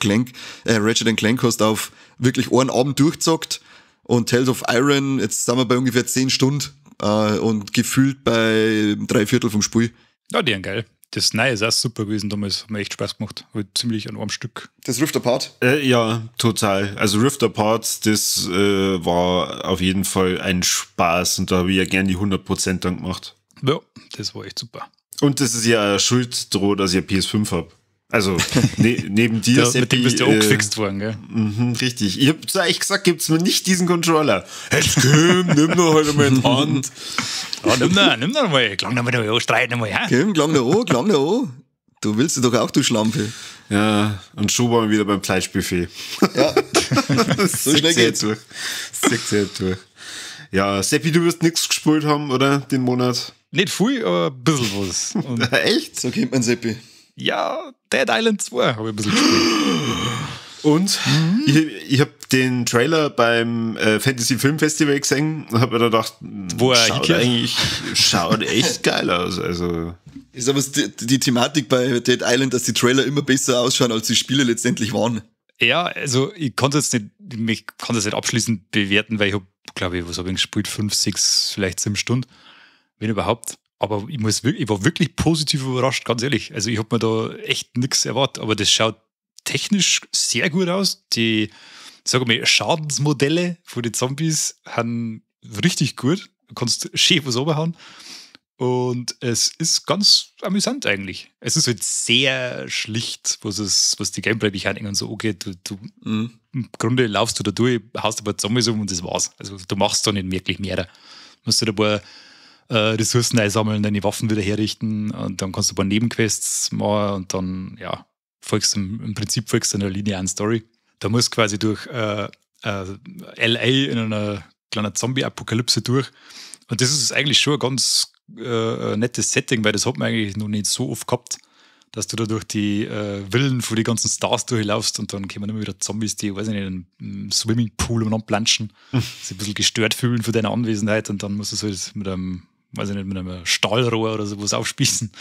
Clank hast du auf wirklich einen Abend durchgezockt und Tales of Iron, jetzt sind wir bei ungefähr 10 Stunden und gefühlt bei 3/4 vom Spiel.
Ja, die sind geil. Das Neue ist auch super gewesen damals, hat mir echt Spaß gemacht. War ziemlich an einem Stück.
Das Rift Apart?
Ja, total. Also Rift Apart, das war auf jeden Fall ein Spaß und da habe ich ja gern die 100% dann gemacht.
Ja, das war echt super.
Und das ist ja schuld droh, dass ich eine PS5 habe. Also neben dir,
Seppi, mit dem bist du auch gefixt worden, gell?
Mhm, richtig. Ich hab zu euch gesagt, gibt's mir nicht diesen Controller. Jetzt komm, nimm doch halt einmal in die Hand.
Ja, nimm doch mal. Klang doch mal an, streit noch mal, ja?
Komm, klang doch an. Du willst sie doch auch, du Schlampe.
Ja, und schon waren wir wieder beim Fleischbuffet.
Ja. So schnell geht's.
Durch. Durch. Ja, Seppi, du wirst nichts gespielt haben, oder? Den Monat?
Nicht viel, aber ein bisschen was.
Und echt?
So kennt man Seppi.
Ja, Dead Island 2 habe ich ein bisschen gespielt.
Und ich habe den Trailer beim Fantasy Film Festival gesehen und habe mir da gedacht,
wo er
schaut eigentlich schaut echt geil aus. Also
ist aber die Thematik bei Dead Island, dass die Trailer immer besser ausschauen, als die Spiele letztendlich waren.
Ja, also ich konnte es nicht, ich kann das nicht abschließend bewerten, weil ich habe, glaube ich, was habe ich gespielt? 5, 6, vielleicht 7 Stunden, wenn überhaupt. Aber ich war wirklich positiv überrascht, ganz ehrlich. Also ich habe mir da echt nichts erwartet, aber das schaut technisch sehr gut aus. Die, sag mal, Schadensmodelle von den Zombies sind richtig gut. Du kannst schön was runterhauen. Und es ist ganz amüsant eigentlich. Es ist halt sehr schlicht, was die Gameplay-Mechanik und so angeht. Du im Grunde laufst du da durch, haust ein paar Zombies um und das war's. Also du machst da nicht wirklich mehr. Du musst halt ein paar Ressourcen einsammeln, deine Waffen wieder herrichten und dann kannst du ein paar Nebenquests machen und dann, ja, folgst im Prinzip folgst du einer linearen Story. Da musst du quasi durch LA in einer kleinen Zombie-Apokalypse durch. Und das ist eigentlich schon ein ganz nettes Setting, weil das hat man eigentlich noch nicht so oft gehabt, dass du da durch die Villen von den ganzen Stars durchlaufst und dann kommen immer wieder Zombies, die, weiß ich nicht, in einem Swimmingpool umeinander planschen, sich ein bisschen gestört fühlen von deiner Anwesenheit und dann musst du so mit einem, weiß ich nicht, mit einem Stahlrohr oder sowas aufspießen.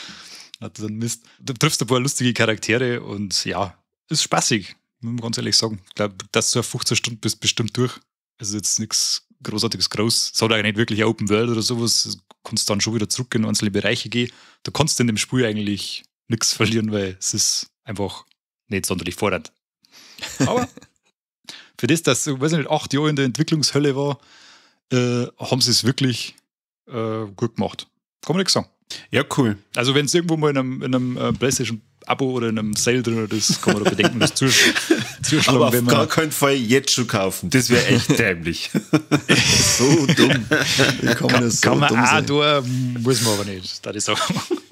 Hat dann Mist. Du triffst ein paar lustige Charaktere und ja, ist spaßig, muss man ganz ehrlich sagen. Ich glaube, dass du auf 15 Stunden bist, bestimmt durch. Also jetzt nichts Großartiges groß. Es hat eigentlich nicht wirklich Open World oder sowas. Du kannst dann schon wieder zurück in einzelne Bereiche gehen. Du kannst in dem Spiel eigentlich nichts verlieren, weil es ist einfach nicht sonderlich fordernd. Aber für das, dass, weiß ich nicht, 8 Jahre in der Entwicklungshölle war, haben sie es wirklich gut gemacht. Kann man nichts sagen.
Ja, cool.
Also wenn es irgendwo mal in einem PlayStation-Abo oder in einem Sale drin ist, kann man da bedenkenlos zuschlagen.
Aber auf gar keinen Fall jetzt schon kaufen. Das wäre echt dämlich.
So dumm. Wie kann man das so
kann man
dumm
auch
sein?
Da, muss man aber nicht, da ich sagen.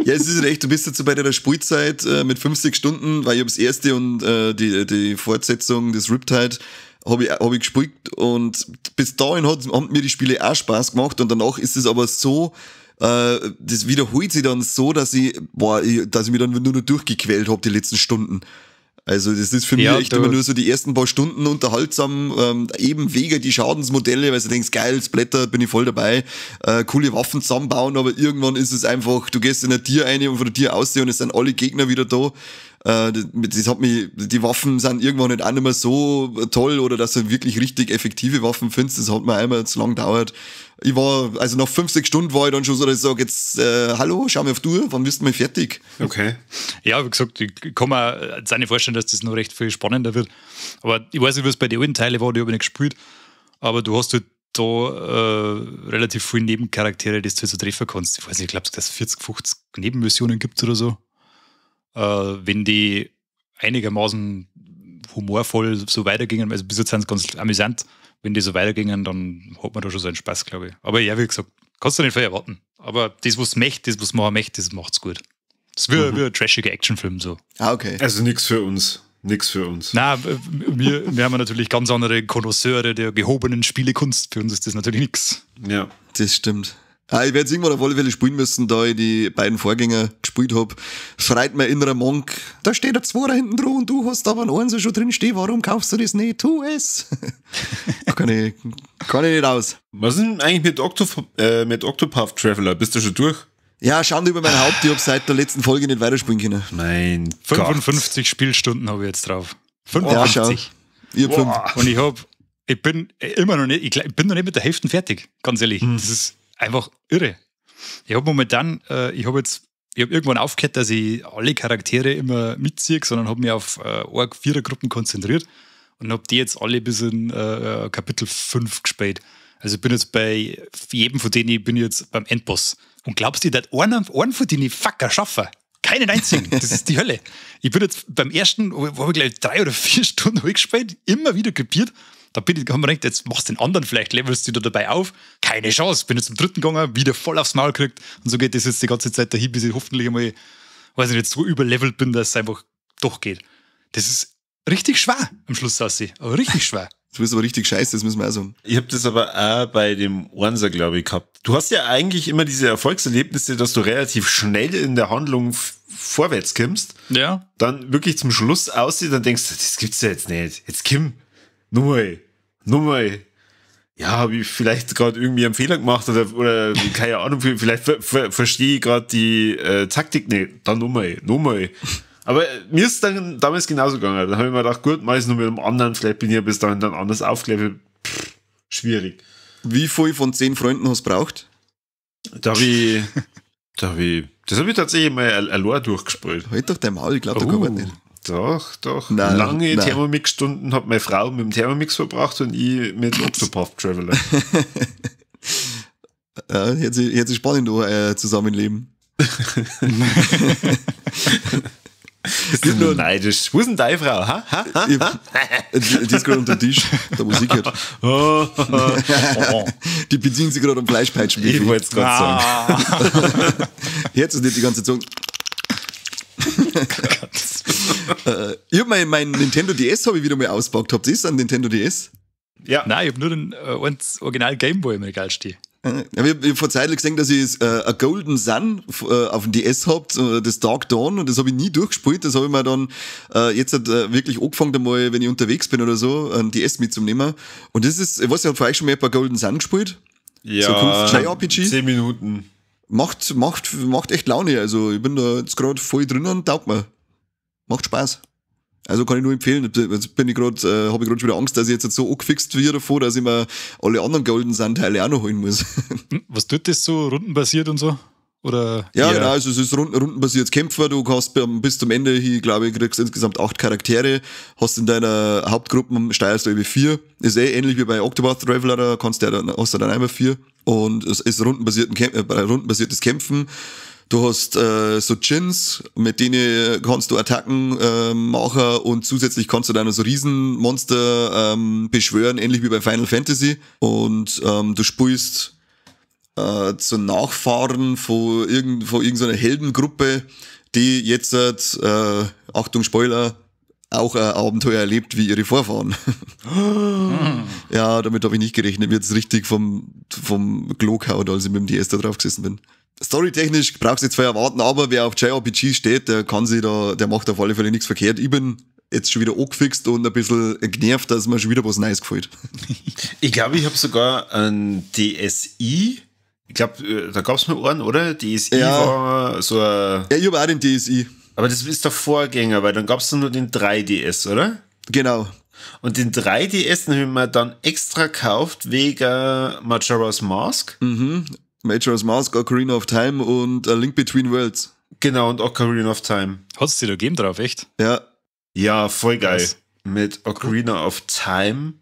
Ja, es ist recht, du bist jetzt so bei der Spielzeit mit 50 Stunden, weil ich habe das erste und die Fortsetzung des Riptide habe ich gespielt und bis dahin haben mir die Spiele auch Spaß gemacht und danach ist es aber so, das wiederholt sich dann so, dass ich mich dann nur noch durchgequält habe die letzten Stunden. Also das ist für mich echt immer nur so die ersten paar Stunden unterhaltsam, eben wegen die Schadensmodelle, weil du denkst, geil, Splatter, bin ich voll dabei, coole Waffen zusammenbauen, aber irgendwann ist es einfach, du gehst in ein Tier rein und von der Tier aussehen und es sind alle Gegner wieder da. Das hat mich, die Waffen sind irgendwann nicht auch nicht mehr so toll oder dass du wirklich richtig effektive Waffen findest, das hat mir einmal zu lang gedauert. Ich war, also nach 5, 6 Stunden war ich dann schon so, dass ich sage, jetzt, hallo, schau mir auf die Uhr, wann bist du mal fertig?
Okay.
Ja, wie gesagt, ich kann mir jetzt auch nicht vorstellen, dass das noch recht viel spannender wird. Aber ich weiß nicht, was bei den alten Teilen war, die habe ich nicht gespielt. Aber du hast halt da relativ viele Nebencharaktere, die du halt so treffen kannst. Ich weiß nicht, ich glaube, dass es 40, 50 Nebenmissionen gibt oder so. Wenn die einigermaßen humorvoll so weitergingen, also bis jetzt sind sie ganz amüsant, wenn die so weitergingen, dann hat man da schon so einen Spaß, glaube ich. Aber ja, wie gesagt, kannst du nicht viel erwarten. Aber das, was möchte, das, was man möchte, das macht's gut. Das ist wie ein trashiger Actionfilm so.
Ah, okay.
Also nichts für uns. Nix für uns.
Nein, wir haben natürlich ganz andere Konnoisseure der gehobenen Spielekunst. Für uns ist das natürlich nichts.
Ja.
Das stimmt. Ah, ich werde jetzt irgendwann auf alle Fälle spielen müssen, da ich die beiden Vorgänger gespielt hab. Schreit mein innerer Monk, da steht ein Zweier hinten dran und du hast aber ein Einser schon drin stehen, warum kaufst du das nicht? Tu es! kann ich nicht aus.
Was ist denn eigentlich mit Octopath Traveler? Bist du schon durch?
Ja, Schande über mein Haupt, ich hab seit der letzten Folge nicht weiterspielen können.
Mein
55 Gott. Spielstunden habe ich jetzt drauf. 55.
Ja, schau. Ich hab 5.
Und ich bin immer noch nicht, ich bin noch nicht mit der Hälfte fertig, ganz ehrlich. Das ist einfach irre. Ich habe momentan, ich habe irgendwann aufgehört, dass ich alle Charaktere immer mitziehe, sondern habe mich auf Vierergruppen konzentriert und habe die jetzt alle bis in Kapitel 5 gespielt. Also ich bin jetzt bei jedem von denen, ich bin jetzt beim Endboss. Und glaubst du, dass einen von denen Fucker schaffen? Keinen einzigen. Das ist die Hölle. Ich bin jetzt beim ersten, wo habe ich gleich 3 oder 4 Stunden gespielt, immer wieder krepiert. Da bin ich, haben wir gedacht, jetzt machst du den anderen, vielleicht levelst du da dabei auf. Keine Chance. Bin jetzt zum dritten gegangen, wieder voll aufs Maul gekriegt. Und so geht das jetzt die ganze Zeit dahin, bis ich hoffentlich einmal, weiß ich nicht, so überlevelt bin, dass es einfach doch geht. Das ist richtig schwer am Schluss aussieht. Aber richtig schwer.
Du bist aber richtig scheiße, das müssen wir auch sagen.
Ich habe das aber auch bei dem Einser, glaube ich, gehabt. Du hast ja eigentlich immer diese Erfolgserlebnisse, dass du relativ schnell in der Handlung vorwärts kommst.
Ja.
Dann wirklich zum Schluss aussieht, dann denkst du, das gibt's ja jetzt nicht. Jetzt komm, nur mal. Ja, habe ich vielleicht gerade irgendwie einen Fehler gemacht oder keine Ahnung, vielleicht verstehe ich gerade die Taktik nicht. Dann nochmal. Aber mir ist dann damals genauso gegangen. Da habe ich mir gedacht, gut, mach ich es nur mit einem anderen, vielleicht bin ich ja bis dahin dann anders aufgelevelt. Schwierig.
Wie viel von 10 Freunden hast du braucht?
Das habe ich tatsächlich mal allein durchgespielt.
Halt doch dein Maul, ich glaube, da kann man nicht.
Doch. Nein, lange Thermomix-Stunden hat meine Frau mit dem Thermomix verbracht und ich mit Octopath Traveler.
Ja, hört sich spannend an, euer Zusammenleben.
Bist du nur neidisch? Wo ist denn deine Frau? Ha? Ha? Ha?
Die ist gerade unter dem Tisch, da wo sie gehört. Die bedienen sich gerade am Fleischpeitschen.
Ich wollte es gerade sagen.
Jetzt ist nicht die ganze Zeit. Ich habe mein Nintendo DS habe ich wieder mal auspackt. Habt ihr das an Nintendo DS?
Ja. Nein, ich habe nur den Original Gameboy im Regal stehen.
Ich hab vor Zeit gesehen, dass ich a Golden Sun auf dem DS hab, das Dark Dawn, und das habe ich nie durchgespielt. Das habe ich mir dann jetzt wirklich angefangen, einmal, wenn ich unterwegs bin oder so, ein DS mitzunehmen. Und das ist, ich weiß nicht, habt ihr euch schon mal ein paar Golden Sun gespielt?
Ja.
So cool, JRPG.
10 Minuten.
Macht echt Laune. Also ich bin da jetzt gerade voll drinnen, taugt mir. Macht Spaß. Also kann ich nur empfehlen. Jetzt bin ich gerade, habe ich gerade schon wieder Angst, dass ich jetzt so angefixt werde davor, dass ich mir alle anderen Golden Sun Teile auch noch holen muss.
Was tut das so rundenbasiert und so? Oder
ja, genau, also es ist rundenbasiert Kämpfer, du hast bis zum Ende hier, glaube ich, kriegst insgesamt 8 Charaktere, hast in deiner Hauptgruppe, steuerst du über 4, ist eh ähnlich wie bei Octopath Traveler, da kannst du ja dann, hast du dann einmal 4 und es ist rundenbasiertes Kämpfen. Du hast so Djinns, mit denen kannst du Attacken machen und zusätzlich kannst du dann so Riesenmonster beschwören, ähnlich wie bei Final Fantasy. Und du spielst zu Nachfahren von irgendeiner Heldengruppe, die jetzt, Achtung Spoiler, auch ein Abenteuer erlebt wie ihre Vorfahren. Ja, damit habe ich nicht gerechnet. Mir hat's richtig vom Klo gehauen, als ich mit dem DS da drauf gesessen bin. Storytechnisch brauchst du jetzt viel erwarten, aber wer auf JRPG steht, der kann sich da, der macht auf alle Fälle nichts verkehrt. Ich bin jetzt schon wieder angefixt und ein bisschen genervt, dass mir schon wieder was Neues gefällt.
Ich glaube, ich habe sogar ein DSi. Ich glaube, da gab es mal einen, oder? DSi
ja.
War so ein.
Ja, ich habe auch den DSi.
Aber das ist der Vorgänger, weil dann gab es nur den 3DS, oder?
Genau.
Und den 3DS den haben wir mir dann extra gekauft wegen Majora's Mask.
Mhm. Majora's Mask, Ocarina of Time und A Link Between Worlds.
Genau, und Ocarina of Time.
Hat es dir da gegeben drauf, echt?
Ja.
Ja, voll geil.
Was?
Mit Ocarina of Time,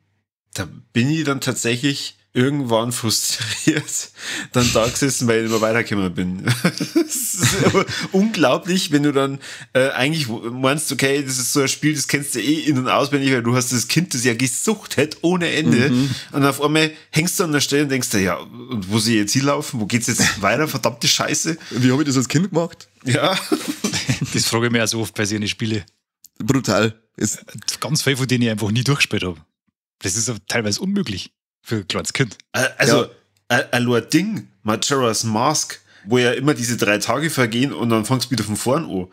da bin ich dann tatsächlich irgendwann frustriert dann da gesessen, weil ich immer weitergekommen bin. Das ist aber unglaublich, wenn du dann eigentlich meinst, okay, das ist so ein Spiel, das kennst du eh in- und auswendig, weil du hast das Kind, das ja gesucht hat ohne Ende. Mhm. Und auf einmal hängst du an der Stelle und denkst dir, ja, und wo sie jetzt hinlaufen? Wo geht's jetzt weiter? Verdammte Scheiße.
Wie habe ich das als Kind gemacht?
Ja.
Das frage ich mich auch so oft bei solchen Spielen.
Brutal. Ist
ganz viel, von denen ich einfach nie durchgespielt habe. Das ist teilweise unmöglich. Für ein kleines Kind.
Also, ja. Ein Ding, Majora's Mask, wo ja immer diese 3 Tage vergehen und dann fangst du wieder von vorn an.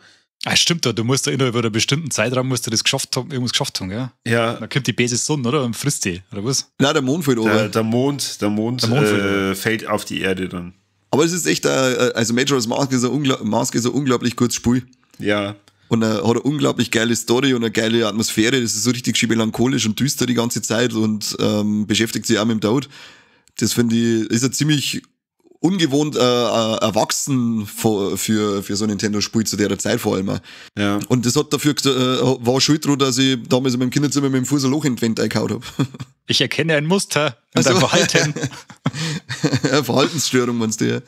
Ah, stimmt, du musst da innerhalb einer bestimmten Zeitraum musst du das geschafft haben, irgendwas geschafft haben, gell?
Ja.
Dann kommt die böse Sonne, oder? Und frisst die, oder was?
Nein, der Mond fällt over.
Der Mond fällt auf die Erde dann.
Aber es ist echt, also Majora's Mask ist ein unglaublich gutes Spiel.
Ja.
Und er hat eine unglaublich geile Story und eine geile Atmosphäre. Das ist so richtig schön melancholisch und düster die ganze Zeit und beschäftigt sich auch mit dem Tod. Das finde ich, ist ja ziemlich ungewohnt erwachsen für so ein Nintendo-Spiel zu der Zeit vor allem. Auch.
Ja.
Und das hat dafür war schuld dran, dass ich damals in meinem Kinderzimmer mit dem Fuß ein Loch in die Wand eingehauen habe.
Ich erkenne ein Muster in deinem Verhalten.
Verhaltensstörung, meinst du
ja.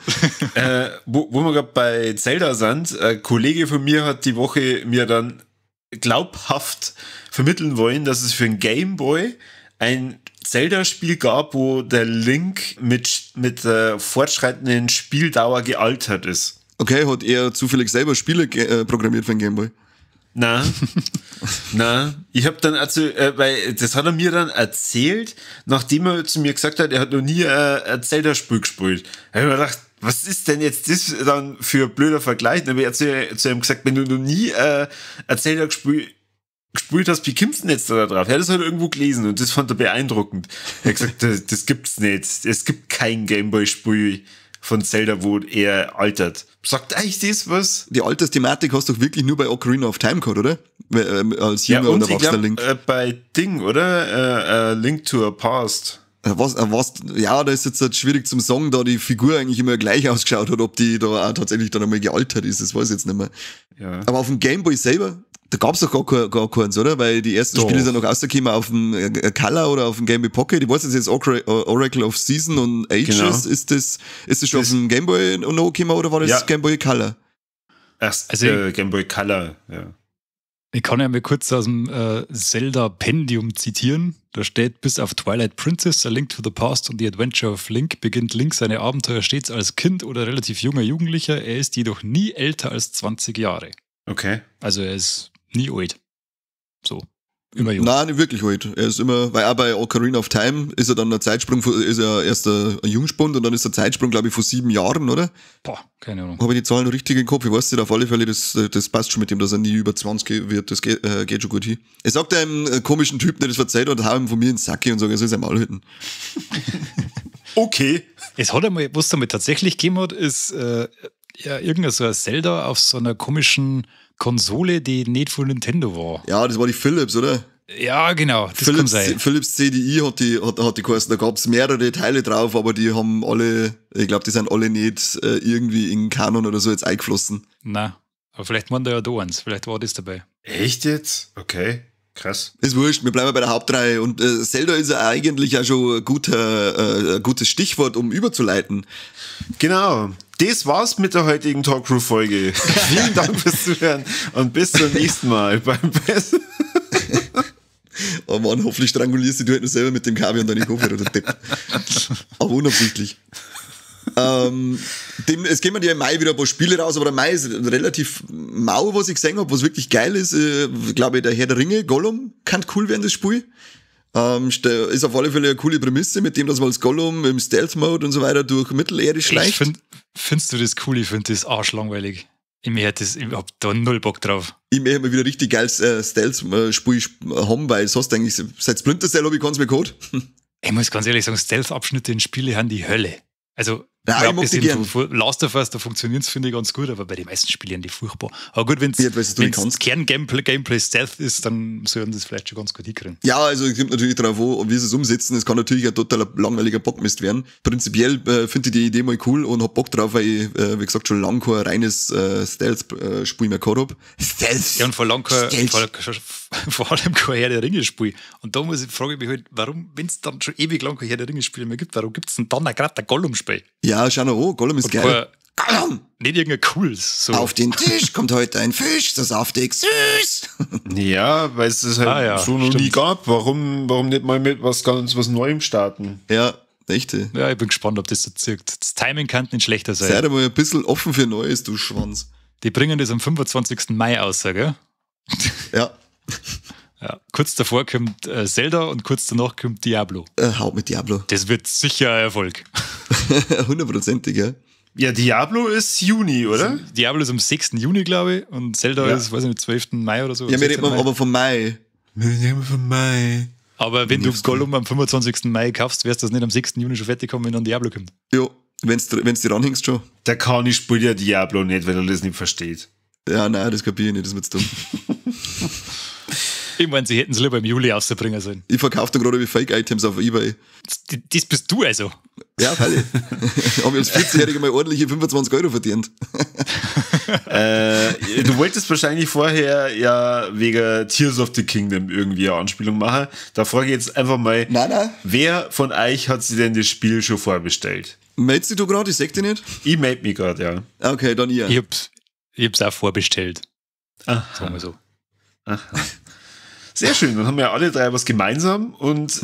Wo wir gerade bei Zelda sind, ein Kollege von mir hat die Woche mir dann glaubhaft vermitteln wollen, dass es für einen Gameboy ein Zelda-Spiel gab, wo der Link mit der fortschreitenden Spieldauer gealtert ist.
Okay, hat er zufällig selber Spiele programmiert für den Gameboy?
Na, na, ich habe dann also, weil das hat er mir dann erzählt, nachdem er zu mir gesagt hat, er hat noch nie ein Zelda-Spiel gespielt. Da hab ich mir gedacht, was ist denn jetzt das dann für ein blöder Vergleich? Dann habe ich zu ihm gesagt, wenn du noch nie ein Zelda gespielt hast, wie kommst du denn jetzt da drauf? Er hat das halt irgendwo gelesen und das fand er beeindruckend. Er hat gesagt, das gibt's nicht. Es gibt kein Gameboy-Spiel von Zelda, wo er altert. Sagt eigentlich das was?
Die Altersthematik hast du doch wirklich nur bei Ocarina of Time gehabt, oder? Als junger und erwachsener Link.
Bei Ding, oder? Link to a Past.
Was, ja, da ist jetzt halt schwierig zum sagen, da die Figur eigentlich immer gleich ausgeschaut hat, ob die da auch tatsächlich dann einmal gealtert ist, das weiß ich jetzt nicht mehr.
Ja.
Aber auf dem Gameboy selber, da gab's doch gar keins, oder? Weil die ersten Spiele sind noch rausgekommen auf dem Color oder auf dem Game Boy Pocket. Ich weiß jetzt Oracle of Season und Ages,
genau.
Ist das schon auf dem Game Boy noch gekommen oder war das
ja.
Game Boy Color?
Erst also Game Boy Color, ja.
Ich kann ja mal kurz aus dem Zelda-Pendium zitieren. Da steht, bis auf Twilight Princess, A Link to the Past und The Adventure of Link beginnt Link seine Abenteuer stets als Kind oder relativ junger Jugendlicher. Er ist jedoch nie älter als 20 Jahre.
Okay.
Also er ist nie alt. So. Immer jung.
Nein, nicht wirklich alt. Er ist immer, weil auch bei Ocarina of Time ist er dann ein Zeitsprung, ist er erst ein Jungspund und dann ist der Zeitsprung, glaube ich, vor 7 Jahren, oder?
Boah, keine Ahnung.
Habe ich die Zahlen noch richtig im Kopf? Ich weiß nicht, auf alle Fälle, das passt schon mit dem, dass er nie über 20 wird, das geht schon gut hin. Er sagt einem komischen Typen, der das verzeiht hat, hau ihm von mir in den Sack und sagt, er soll sein Maul halten.
Okay.
Es hat einmal, was es einmal tatsächlich gegeben hat, ist ja, irgendein so ein Zelda auf so einer komischen Konsole, die nicht von Nintendo war.
Ja, das war die Philips, oder?
Ja, genau. Das
Philips,
kann sein.
Philips CDI hat die geheißen. Da gab es mehrere Teile drauf, aber die haben alle, ich glaube, die sind alle nicht irgendwie in Kanon oder so jetzt eingeflossen.
Na, aber vielleicht waren da ja da eins. Vielleicht war das dabei.
Echt jetzt? Okay. Krass.
Ist wurscht, wir bleiben bei der Hauptreihe. Und Zelda ist ja eigentlich auch schon ein gutes Stichwort, um überzuleiten.
Genau. Das war's mit der heutigen Talkcrew-Folge. Vielen Dank fürs Zuhören und bis zum nächsten Mal beim Besten.
Oh Mann, hoffentlich strangulierst du halt nur selber mit dem Kaviar und deine Koffer oder Depp. Aber unabsichtlich. Es gehen ja im Mai wieder ein paar Spiele raus, aber der Mai ist relativ mau, was ich gesehen habe, was wirklich geil ist. Ich glaube, der Herr der Ringe, Gollum, kann cool werden, das Spiel. Ist auf alle Fälle eine coole Prämisse, mit dem, dass man als Gollum im Stealth-Mode und so weiter durch Mittelerde schleicht.
Findest du das cool? Ich finde das arschlangweilig. Ich hab da null Bock drauf.
Ich möchte mal wieder richtig geiles Stealth-Spiel haben, weil sonst eigentlich seit Splinter Cell habe ich keins mehr gehabt.
Ich muss ganz ehrlich sagen, Stealth-Abschnitte in Spiele haben die Hölle. Also,
ja, ich mag die gern.
Von Last of Us, da funktioniert es, finde ich, ganz gut, aber bei den meisten Spielen die furchtbar. Aber gut, wenn es Kern-Gameplay Stealth ist, dann sollen sie es vielleicht schon ganz gut hinkriegen.
Ja, also es kommt natürlich darauf an, wie sie es umsetzen. Es kann natürlich ein totaler langweiliger Bockmist werden. Prinzipiell finde ich die Idee mal cool und hab Bock drauf, weil ich, wie gesagt, schon lange kein reines Stealth-Spiel mehr gehabt hab. Stealth!
Ja, und vor allem kein Herr der Ringe-Spiel. Und da frage ich mich halt, warum, wenn es dann schon ewig lang kein Herr der Ringe-Spiel mehr gibt, warum gibt es denn dann auch gerade ein Gollum-Spiel?
Ja, schau noch an, Gollum ist
und
geil. Gollum!
Nicht irgendein cooles. So.
Auf den Tisch kommt heute ein Fisch, so saftig süß.
Ja, weil es das halt so noch nie gab. Warum nicht mal mit was ganz was Neuem starten?
Ja, echt.
Ja, ich bin gespannt, ob das so zirkt. Das Timing kann nicht schlechter sein.
Sei doch mal ein bisschen offen für Neues, du Schwanz.
Die bringen das am 25. Mai aus, gell?
Ja.
Ja, kurz davor kommt Zelda und kurz danach kommt Diablo.
Haut mit Diablo.
Das wird sicher ein Erfolg.
Hundertprozentig, ja.
Ja, Diablo ist Juni, oder?
Diablo ist am 6. Juni, glaube ich. Und Zelda ist, weiß ich nicht, 12. Mai oder so.
Ja, wir reden aber vom Mai.
Wir reden vom Mai.
Aber wenn du Gollum am 25. Mai kaufst, wirst du das nicht am 6. Juni schon fertig kommen, wenn dann Diablo kommt.
Jo, wenn's dir ranhängst schon.
Der Kani spielt ja Diablo nicht, weil er das nicht versteht.
Ja, nein, das kapiere ich nicht, das ist mir zu dumm.
Ich meine, sie hätten es lieber im Juli rausbringen sollen.
Ich verkaufe da gerade wie Fake-Items auf eBay.
Das bist du also.
Ja, freilich. Habe ich als 14-Jähriger mal ordentliche 25 Euro verdient.
Du wolltest wahrscheinlich vorher ja wegen Tears of the Kingdom irgendwie eine Anspielung machen. Da frage ich jetzt einfach mal,
nein.
Wer von euch hat sich denn das Spiel schon vorbestellt?
Meldest du gerade? Ich sag dir nicht.
Ich melde mich gerade, ja.
Okay, dann ihr.
Ich hab's auch vorbestellt. Aha. Sagen wir so.
Aha. Sehr schön, dann haben wir ja alle drei was gemeinsam und ich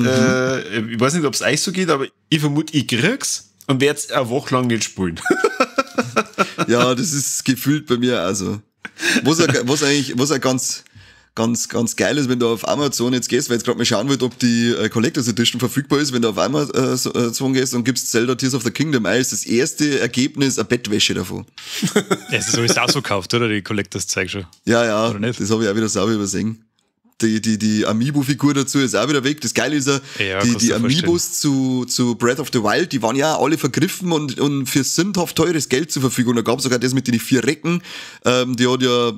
weiß nicht, ob es euch so geht, aber ich vermute, ich krieg's und werde es eine Woche lang nicht spielen.
Ja, das ist gefühlt bei mir also. Was eigentlich, was auch ganz, ganz, ganz geil ist, wenn du auf Amazon jetzt gehst, weil jetzt gerade mal schauen wollte, ob die Collector's Edition verfügbar ist, wenn du auf Amazon gehst und gibst Zelda Tears of the Kingdom ein, ist das erste Ergebnis eine Bettwäsche davon.
Ja, es ist alles auch so gekauft, oder? Die Collectors Zeug schon.
Ja, ja, oder nicht? Das habe ich auch wieder sauber übersehen. Die Amiibo-Figur dazu ist auch wieder weg. Das Geile ist ja, die Amiibos zu Breath of the Wild, die waren ja alle vergriffen und für sündhaft teures Geld zur Verfügung. Da gab es sogar das mit den 4 Recken. Die hat ja,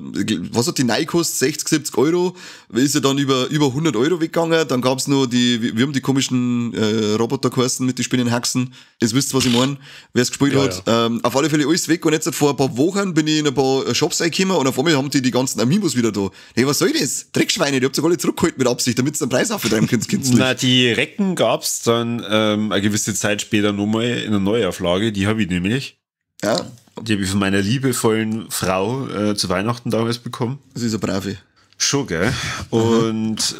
was hat die neu gekostet? 60, 70 Euro. Ist ja dann über 100 Euro weggegangen. Dann gab's noch die, wir haben die komischen Roboter geheißen mit den Spinnenhaxen. Jetzt wisst ihr, was ich meine, wer es gespielt hat. Ja. Auf alle Fälle alles weg. Und jetzt vor ein paar Wochen bin ich in ein paar Shops reingekommen und auf einmal haben die die ganzen Amiibos wieder da. Hey, was soll das? Dreckschweine, die habt ihr alle zurückgeholt mit Absicht, damit ihr den Preis auftreiben könnt.
Na, die Recken gab's dann eine gewisse Zeit später nochmal in einer Neuauflage, die habe ich nämlich.
Ja.
Die habe ich von meiner liebevollen Frau zu Weihnachten damals bekommen.
Das ist eine brave.
Schon, gell? Und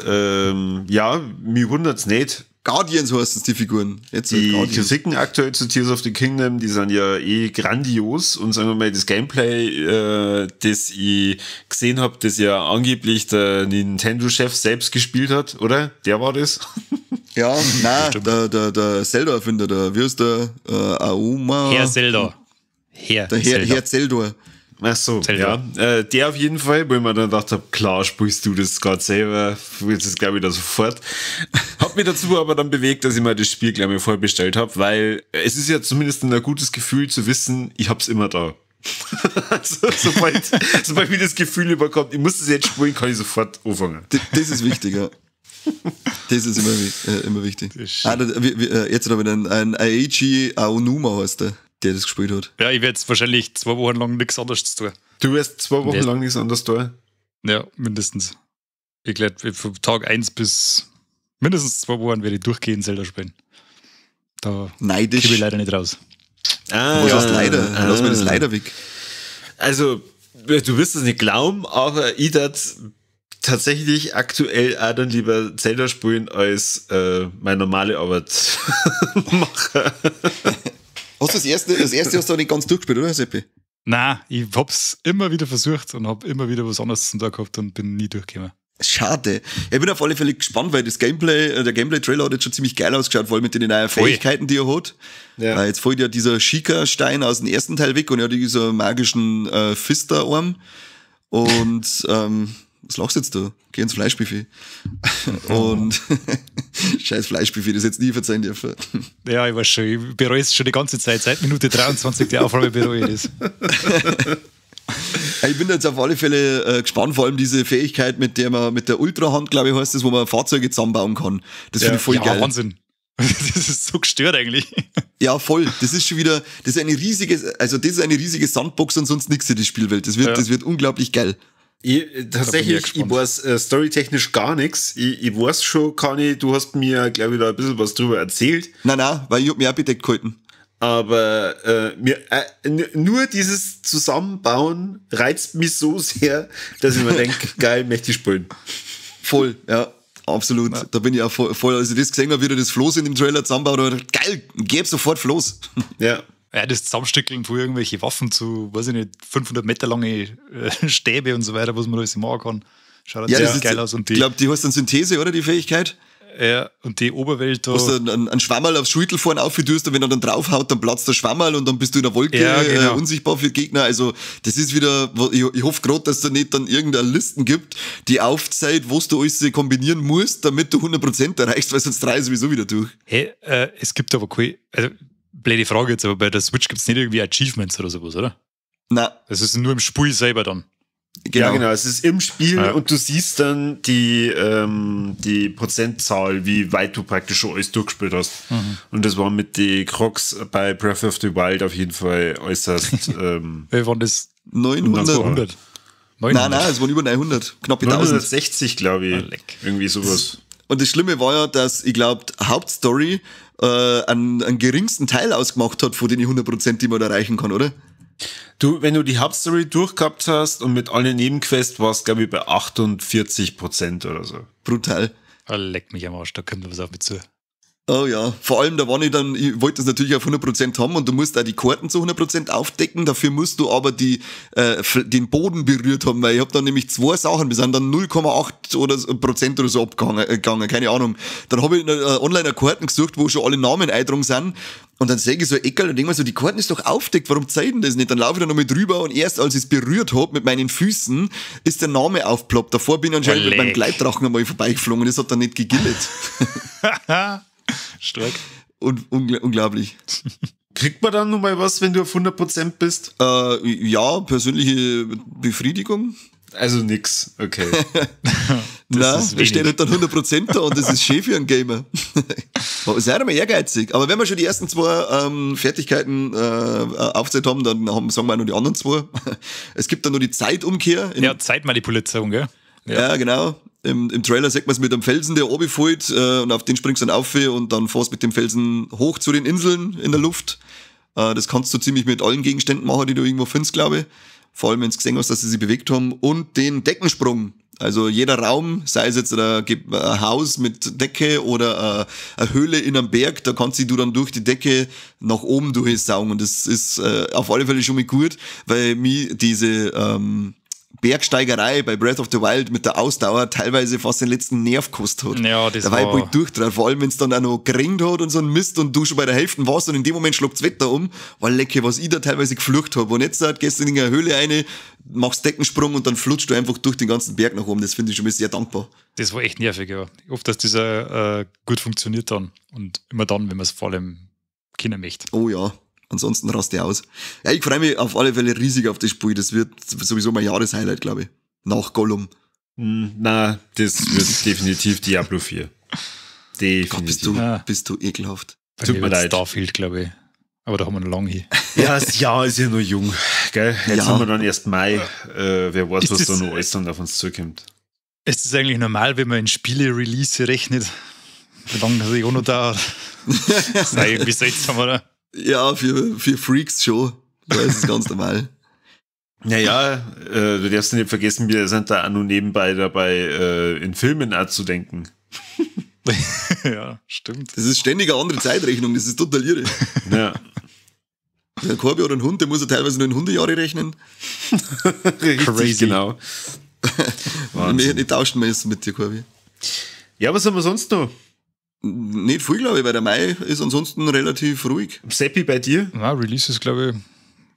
ja, mich wundert's nicht.
Guardians heißen die Figuren.
Jetzt die Kritiken aktuell zu Tears of the Kingdom, die sind ja eh grandios und sagen wir mal, das Gameplay, das ich gesehen habe, das ja angeblich der Nintendo-Chef selbst gespielt hat, oder? Der war das?
Ja, nein, der Zelda-Erfinder, der, wie ist der? Auma?
Herr Zelda.
Herr Zelda. Herr Zelda.
Ach so, Zelda. Ja. Der auf jeden Fall, wo ich mir dann gedacht habe, klar, spielst du das gerade selber, jetzt ist glaube ich da sofort. Hat mich dazu aber dann bewegt, dass ich mir das Spiel gleich mal vorbestellt habe, weil es ist ja zumindest ein gutes Gefühl zu wissen, ich hab's immer da. Also, sobald mir das Gefühl überkommt, ich muss das jetzt spielen, kann ich sofort anfangen.
Das ist wichtig, ja. Das ist immer wichtig. Ist jetzt habe ich einen Eiji Aonuma heißt der das gespielt hat.
Ja, ich werde jetzt wahrscheinlich 2 Wochen lang nichts anderes tun.
Du wirst 2 Wochen lang nichts anderes tun?
Ja, mindestens. Ich glaube, von Tag 1 bis mindestens 2 Wochen werde ich durchgehend Zelda spielen. Da
neidisch.
Komme ich leider nicht raus.
Ah, was heißt leider? Lass mir das leider weg.
Also, du wirst es nicht glauben, aber ich darf tatsächlich aktuell auch dann lieber Zelda spielen, als meine normale Arbeit mache.
Hast du das erste hast du auch nicht ganz durchgespielt, oder, Seppi?
Nein, ich hab's immer wieder versucht und hab immer wieder was anderes zum Tag gehabt und bin nie durchgekommen.
Schade. Ich bin auf alle Fälle gespannt, weil das Gameplay, der Gameplay-Trailer hat jetzt schon ziemlich geil ausgeschaut, vor allem mit den neuen Fähigkeiten, die er hat. Ja. Weil jetzt fällt ja dieser Sheikah-Stein aus dem ersten Teil weg und er hat dieser magischen Fister-Arm. Und was lachst du jetzt da? Geh ins Fleischbuffet. Und scheiß Fleischbuffet, das jetzt nie verzeihen dürfen.
Ja, ich weiß schon, ich bereue es schon die ganze Zeit. Seit Minute 23 der Aufnahme bereue ich das.
Ich bin jetzt auf alle Fälle gespannt, vor allem diese Fähigkeit, mit der man, mit der Ultrahand, glaube ich, heißt das, wo man Fahrzeuge zusammenbauen kann. Das finde ich voll geil.
Wahnsinn. Das ist so gestört eigentlich.
Ja, voll. Das ist schon wieder, das ist eine riesige, also das ist eine riesige Sandbox und sonst nichts in der Spielwelt. Das wird unglaublich geil.
Ich weiß storytechnisch gar nichts. Ich weiß schon, Kani, du hast mir, glaube ich, da ein bisschen was drüber erzählt.
Nein, weil ich hab mich auch bedeckt gehalten.
Aber nur dieses Zusammenbauen reizt mich so sehr, dass ich mir denke, geil, möchte ich spielen.
Voll, ja, absolut. Ja. Da bin ich auch voll, als ich das gesehen habe, wie der das Floß in dem Trailer zusammenbaut, habe ich gedacht, geil, gib sofort Floß.
Ja.
Ja, das Zusammenstückeln von irgendwelche Waffen zu, weiß ich nicht, 500 Meter lange Stäbe und so weiter, was man alles machen kann. Schaut
ja, das geil aus. Und die, ich glaube, die heißt dann Synthese, oder, die Fähigkeit?
Ja, und die Oberwelt da.
Wo du einen Schwammerl aufs Schultel vorne aufführst und wenn er dann draufhaut, dann platzt der Schwammerl und dann bist du in der Wolke, ja, genau. Unsichtbar für Gegner. Also, das ist wieder, ich hoffe gerade, dass da nicht dann irgendeine Listen gibt, die aufzeigt, was du alles kombinieren musst, damit du 100% erreichst, weil sonst drei sowieso wieder durch.
Hey, es gibt aber keine, also, blöde Frage jetzt, aber bei der Switch gibt es nicht irgendwie Achievements oder sowas, oder?
Nein.
Das ist nur im Spiel selber dann.
Genau. Ja, genau. Es ist im Spiel, ja. Und du siehst dann die Prozentzahl, wie weit du praktisch schon alles durchgespielt hast. Mhm. Und das war mit den Crocs bei Breath of the Wild auf jeden Fall äußerst.
Wie waren das?
900.
900.
Nein, es waren über 900. Knapp
960, glaube ich. Ah, irgendwie sowas.
Und das Schlimme war ja, dass, ich glaube, die Hauptstory einen geringsten Teil ausgemacht hat von den 100%, die man da erreichen kann, oder?
Du, wenn du die Hauptstory durchgehabt hast und mit allen Nebenquests warst, glaube ich, bei 48% oder so.
Brutal.
Oh, leck mich am Arsch, da kommt was auf mich zu.
Oh ja, vor allem da war ich dann, ich wollte das natürlich auf 100% haben und du musst auch die Karten zu 100% aufdecken, dafür musst du aber die, den Boden berührt haben, weil ich hab dann nämlich zwei Sachen, wir sind dann 0,8 oder so Prozent oder so abgegangen, gegangen, keine Ahnung. Dann habe ich online eine Karten gesucht, wo schon alle Namen eingetragen sind und dann sehe ich so ein Eckerl und denke mir so, die Karten ist doch aufdeckt, warum zeigen das nicht? Dann laufe ich da nochmal drüber und erst als ich es berührt hab mit meinen Füßen, ist der Name aufgeploppt. Davor bin ich anscheinend mit meinem. Gleitdrachen einmal vorbeigeflogen, das hat dann nicht gegillet.
Stark.
Und unglaublich.
Kriegt man dann nochmal was, wenn du auf 100% bist?
Ja, persönliche Befriedigung.
Also nix, okay.
Nein, da steht halt dann 100% da und das ist schön für einen Gamer. Sei einmal ehrgeizig. Aber wenn wir schon die ersten zwei Fertigkeiten aufgezählt haben, dann sagen wir auch noch die anderen zwei. Es gibt dann noch die Zeitumkehr.
Ja, Zeitmanipulation, gell?
Ja, genau. Im Trailer sieht man es mit einem Felsen, der oben fällt, und auf den springst du dann auf und dann fährst mit dem Felsen hoch zu den Inseln in der Luft. Das kannst du ziemlich mit allen Gegenständen machen, die du irgendwo findest, glaube ich. Vor allem, wenn du gesehen hast, dass sie sich bewegt haben. Und den Deckensprung. Also jeder Raum, sei es jetzt ein Haus mit Decke oder eine Höhle in einem Berg, da kannst du dann durch die Decke nach oben durchsaugen. Und das ist auf alle Fälle schon mal gut, weil mir diese Bergsteigerei bei Breath of the Wild mit der Ausdauer teilweise fast den letzten Nerv gekostet hat.
Ja, das
da war ich bald durchdreht. Vor allem, wenn es dann auch noch geregnet hat und so ein Mist und du schon bei der Hälfte warst und in dem Moment schlagt das Wetter um, war lecke, was ich da teilweise geflucht habe. Und jetzt halt, gehst du in eine Höhle rein, machst Deckensprung und dann flutscht du einfach durch den ganzen Berg nach oben. Das finde ich schon mal sehr dankbar.
Das war echt nervig, ja. Ich hoffe, dass dieser gut funktioniert dann. Und immer dann, wenn man es vor allem kennen möchte.
Oh ja. Ansonsten raste ich aus. Ja, ich freue mich auf alle Fälle riesig auf das Spiel. Das wird sowieso mein Jahreshighlight, glaube ich. Nach Gollum.
Na, das wird definitiv Diablo 4.
Definitiv. Gott, bist du, bist du ekelhaft.
Bei Tut mir leid. Starfield, glaube ich. Aber da haben wir noch lange hin.
Ja, das Jahr ist ja noch jung. Gell? Jetzt ja. haben wir dann erst Mai. Wer weiß, was da noch alles dann auf uns zukommt.
Ist das eigentlich normal, wenn man in Spiele-Release rechnet? Wie lange das auch noch dauert? Das ist irgendwie seltsam, oder?
Ja, für Freaks schon. Da ist es ganz normal.
Naja, du darfst nicht vergessen, wir sind da auch nur nebenbei dabei, in Filmen auch zu denken.
Ja, stimmt.
Das ist ständig eine andere Zeitrechnung, das ist total irre.
Ja.
Der Korbi oder ein Hund, der muss ja teilweise nur in Hundejahre rechnen.
Richtig, crazy. Genau.
Wir nicht tauschen müssen mit dir, Korbi.
Ja, was haben wir sonst noch?
Nicht viel, glaube ich, weil der Mai ist ansonsten relativ ruhig.
Seppi, bei dir?
Na, Releases, glaube ich.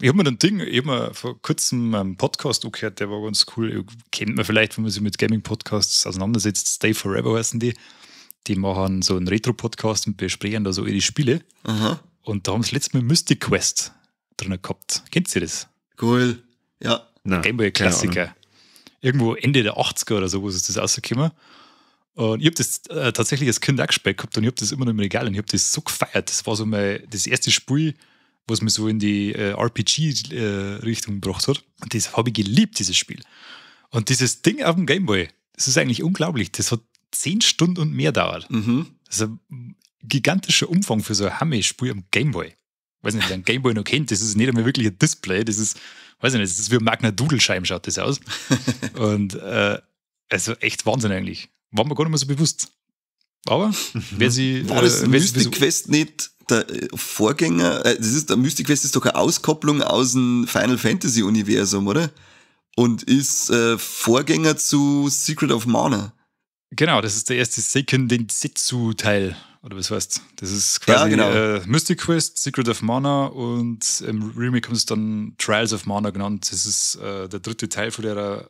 Ich habe mir ein Ding, ich habe mir vor kurzem einen Podcast angehört, der war ganz cool. Kennt man vielleicht, wenn man sich mit Gaming-Podcasts auseinandersetzt. Stay Forever heißen die. Die machen so einen Retro-Podcast und besprechen da so ihre Spiele.
Aha.
Und da haben sie letztes Mal Mystic Quest drin gehabt. Kennt ihr das?
Cool, ja.
Gameboy-Klassiker. Irgendwo Ende der 80er oder so, wo ist das rausgekommen. Und ich habe das tatsächlich als Kind auch gespielt gehabt und ich habe das immer noch im Regal und ich habe das so gefeiert. Das war so mein, das erste Spiel, was mich so in die RPG-Richtung gebracht hat. Und das habe ich geliebt, dieses Spiel. Und dieses Ding auf dem Gameboy, das ist eigentlich unglaublich. Das hat 10 Stunden und mehr dauert.
Mhm.
Das ist ein gigantischer Umfang für so ein Hammer-Spiel am Gameboy. Ich weiß nicht, wer einen Gameboy noch kennt, das ist nicht einmal wirklich ein Display, das ist, weiß ich nicht, das ist wie ein Magna Doodlescheiben schaut das aus. Und also echt Wahnsinn eigentlich. War mir gar nicht mehr so bewusst. Aber wer sie.
War das Mystic Quest nicht der Vorgänger? Das ist, der Mystic Quest ist doch eine Auskopplung aus dem Final Fantasy Universum, oder? Und ist Vorgänger zu Secret of Mana.
Genau, das ist der erste Seiken Densetsu-Teil. Oder was heißt? Das ist quasi
ja, genau.
Mystic Quest, Secret of Mana und im Remake haben sie es dann Trials of Mana genannt. Das ist der dritte Teil von der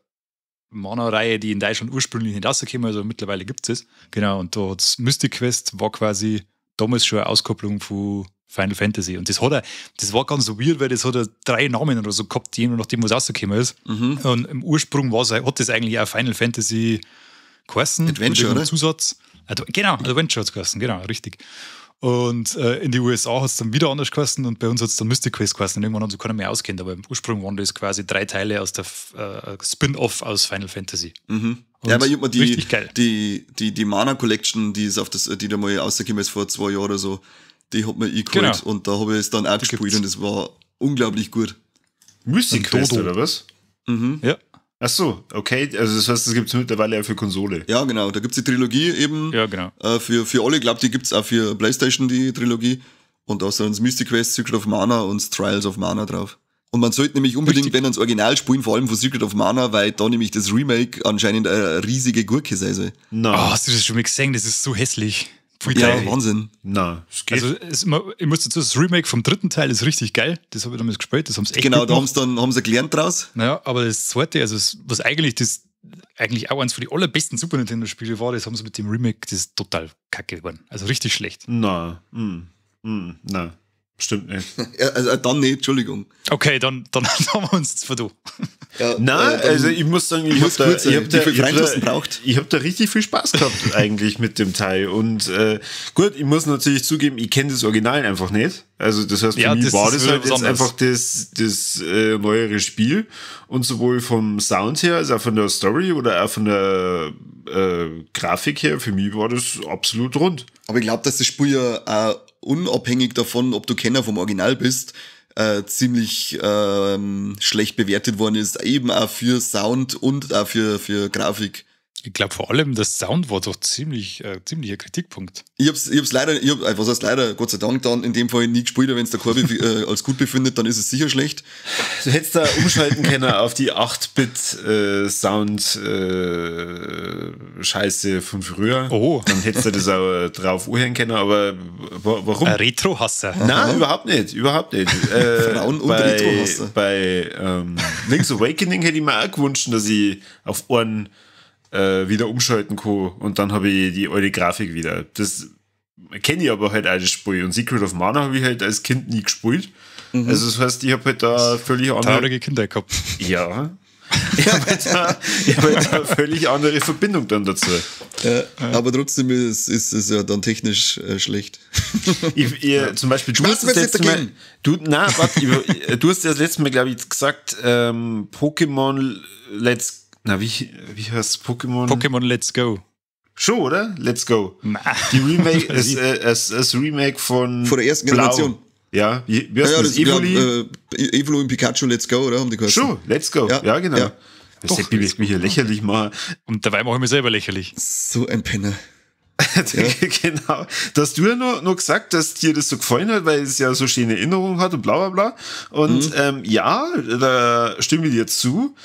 Mana-Reihe, die in Deutschland ursprünglich nicht rausgekommen, also mittlerweile gibt es. Genau, und da hat's Mystic Quest war quasi damals schon eine Auskopplung von Final Fantasy. Und das hat er, das war ganz so weird, weil das hat er 3 Namen oder so gehabt, je nachdem, was rausgekommen ist.
Mhm.
Und im Ursprung hat das eigentlich auch Final Fantasy geheißen.
Adventure, oder?
Zusatz. Genau, Adventure hat es geheißen, genau, richtig. Und in die USA hat es dann wieder anders geheißen und bei uns hat es dann Mystic Quest geheißen. Und irgendwann haben sie keiner mehr auskennt, aber im Ursprung waren das quasi 3 Teile aus der Spin-off aus Final Fantasy.
Mhm. Ja, aber ich hab mir die Mana Collection, die ist auf das, die da mal rausgekommen ist vor 2 Jahren oder so, die hat mir eingeholt, genau. Und da habe ich es dann auch gespielt und das war unglaublich gut.
Mystic Quest oder was?
Mhm.
Ja.
Ach so, okay. Also das heißt, das gibt es mittlerweile auch für Konsole.
Ja, genau. Da gibt's die Trilogie eben.
Ja, genau.
Für alle, ich glaube, die gibt's auch für PlayStation, die Trilogie. Und da sind Mystic Quest, Secret of Mana und Trials of Mana drauf. Und man sollte nämlich unbedingt,
Richtig.
wenn ans Original spielen, vor allem von Secret of Mana, weil da nämlich das Remake anscheinend eine riesige Gurke sein soll.
Na,
Oh, hast du das schon mal gesehen? Das ist so hässlich. Pfui,
Ja,
Teufel.
Wahnsinn.
na, es geht.
Also ich muss dazu, das Remake vom dritten Teil ist richtig geil. Das habe ich damals gespielt, das haben sie echt
Genau,
gut
da
gemacht.
haben's dann, haben sie gelernt draus.
Naja, aber das zweite, also das, was eigentlich das eigentlich auch eins von den allerbesten Super Nintendo-Spiele war, das haben sie mit dem Remake, das ist total kacke geworden. Also richtig schlecht.
Na, na, stimmt nicht.
Ja, also dann nicht, Entschuldigung.
Okay, dann haben wir uns jetzt verdu.
Ja,
Na,
dann-
also ich muss sagen, ich
muss
habe da,
gut sein.
ich hab
Wie
da,
viel
ich hab
Freund hast du
da,
braucht?
ich hab da richtig viel Spaß gehabt eigentlich mit dem Teil. Und gut, ich muss natürlich zugeben, ich kenne das Original einfach nicht. Also das heißt, für
Ja,
mich
das
war
ist
das
wieder
halt
was
jetzt
anderes.
einfach das neuere Spiel. Und sowohl vom Sound her, als auch von der Story oder auch von der Grafik her, für mich war das absolut rund.
Aber ich glaube, dass das Spiel ja auch unabhängig davon, ob du Kenner vom Original bist, ziemlich schlecht bewertet worden ist, eben auch für Sound und auch für Grafik.
Ich glaube vor allem, der Sound war doch ziemlicher Kritikpunkt.
Ich hab's leider, was heißt leider, Gott sei Dank dann in dem Fall nie gespielt, wenn es der Corby als gut befindet, dann ist es sicher schlecht.
Du hättest da umschalten können auf die 8-Bit Sound Scheiße von früher.
Oh.
Dann hättest du das auch drauf anhören können, aber warum?
Ein Retro-Hasser.
Nein, überhaupt nicht, überhaupt nicht.
Frauen- und Retro-Hasser.
Bei Link's Awakening hätte ich mir auch gewünscht, dass ich auf Ohren wieder umschalten kann und dann habe ich die alte Grafik wieder. Das kenne ich aber halt auch das Spiel. Und Secret of Mana habe ich halt als Kind nie gespielt. Also das heißt, ich habe halt da völlig andere...
Traurige Kinder gehabt.
Ja. Ich habe halt da völlig andere Verbindung dann dazu.
Ja, aber trotzdem ist es ja dann technisch schlecht.
Zum Beispiel, du
Spaß
hast das
wird's nicht
letzte Mal,
dagegen.
du hast das letzte Mal, glaube ich, gesagt, Pokémon Let's, na, wie heißt Pokémon?
Pokémon Let's Go.
Schon, oder? Let's Go.
Na.
Die Remake ist das Remake von
Von der ersten
Blau.
Generation.
Ja, wie heißt
Ja,
das?
das, ich glaub,
Evoli?
Evolu und Pikachu Let's Go, oder? Haben die geheißen?
Schon, Let's Go. Ja,
Ja,
genau.
ja.
Das hätte ich mich hier lächerlich machen.
Und dabei mache ich mich selber lächerlich.
So ein Penner.
Genau. Dass du ja noch gesagt, dass dir das so gefallen hat, weil es ja so schöne Erinnerungen hat und bla bla bla. Und ja, da stimme ich dir zu.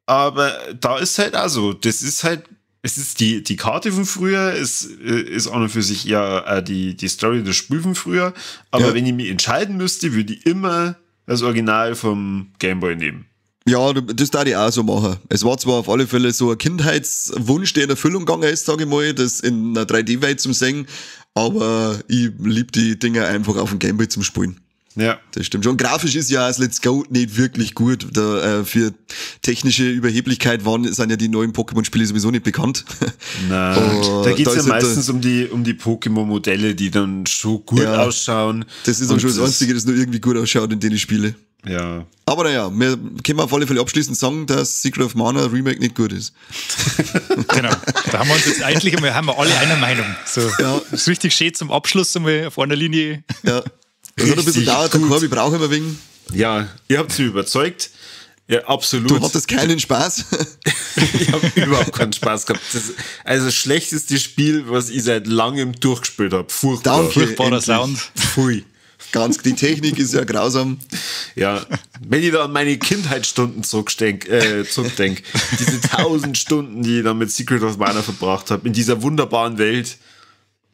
Aber da ist halt auch so, das ist halt, es ist die Karte von früher, es ist auch noch für sich ja die Story des Spiels von früher. Aber
Ja.
wenn ich mich entscheiden müsste, würde ich immer das Original vom Gameboy nehmen.
Ja, das darf ich auch so machen. Es war zwar auf alle Fälle so ein Kindheitswunsch, der in Erfüllung gegangen ist, sage ich mal, das in einer 3D-Welt zum sehen, aber ich lieb die Dinger einfach auf dem Gameboy zum Spielen.
Ja.
Das stimmt schon. Grafisch ist ja das Let's Go nicht wirklich gut. Da, für technische Überheblichkeit sind ja die neuen Pokémon-Spiele sowieso nicht bekannt.
Na,
Oh,
da geht's
da
ja
ist halt
meistens um die Pokémon-Modelle, die dann schon gut
Ja.
ausschauen.
Das ist auch
Und
schon das Einzige, das nur irgendwie gut ausschaut in den Spiele.
Ja.
Aber naja, wir können auf alle Fälle abschließend sagen, dass Secret of Mana Remake nicht gut ist.
Genau. Da haben wir uns jetzt eigentlich einmal, haben wir alle einer Meinung. So,
Ja.
Das ist richtig schön zum Abschluss einmal auf einer Linie.
Ja. Das hat ein bisschen
Richtig
gedauert, der
gut.
Corby braucht immer wegen.
Ja, ihr habt sie überzeugt. Ja, absolut.
Du hattest keinen Spaß.
Ich habe überhaupt keinen Spaß gehabt. Das ist also das schlechteste Spiel, was ich seit langem durchgespielt habe. Furchtbar.
Danke.
Furchtbarer
endlich.
Sound.
Pfui.
Ganz, die Technik ist ja grausam.
Ja, wenn ich da an meine Kindheitsstunden zurückdenk, diese 1000 Stunden, die ich dann mit Secret of Mana verbracht habe, in dieser wunderbaren Welt.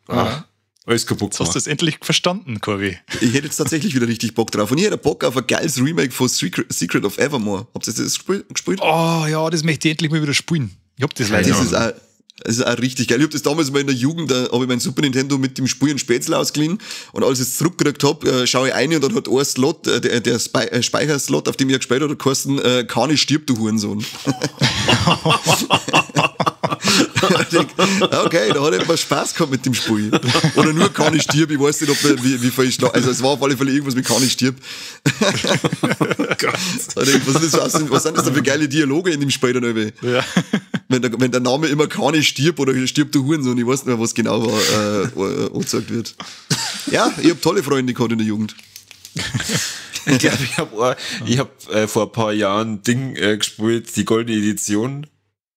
Ach, alles kaputt
Jetzt hast du
gemacht.
es endlich verstanden, Corby.
Ich hätte jetzt tatsächlich wieder richtig Bock drauf. Und ich hätte Bock auf ein geiles Remake von Secret of Evermore. Habt ihr das gespielt?
Oh ja, das möchte ich endlich mal wieder spielen. Ich hab das leider.
Das ist auch, das ist auch richtig geil. Ich hab das damals mal in der Jugend, da hab ich mein Super Nintendo mit dem Spiel und Spätzle ausgeliehen. Und als ich es zurückgekriegt hab, schaue ich rein und dann hat ein Slot, der Speicherslot, auf dem ich gespielt habe, geheißen, Kani stirbt, du Hurensohn. Ich denk, okay, da hat etwas Spaß gehabt mit dem Spiel. Oder nur Kani stirb, ich weiß nicht, ob wie viel ich also es war auf alle Fälle irgendwas mit Kani stirb.
Gott.
Ich denk, was sind das da für geile Dialoge in dem Spiel dann irgendwie?
Ja.
Wenn der Name immer Kani stirb oder stirb du Hurensohn, ich weiß nicht mehr, was genau war, angezeigt wird. Ja, ich hab tolle Freunde gehabt in der Jugend.
Ich glaube, ich hab vor ein paar Jahren Ding gespielt, die goldene Edition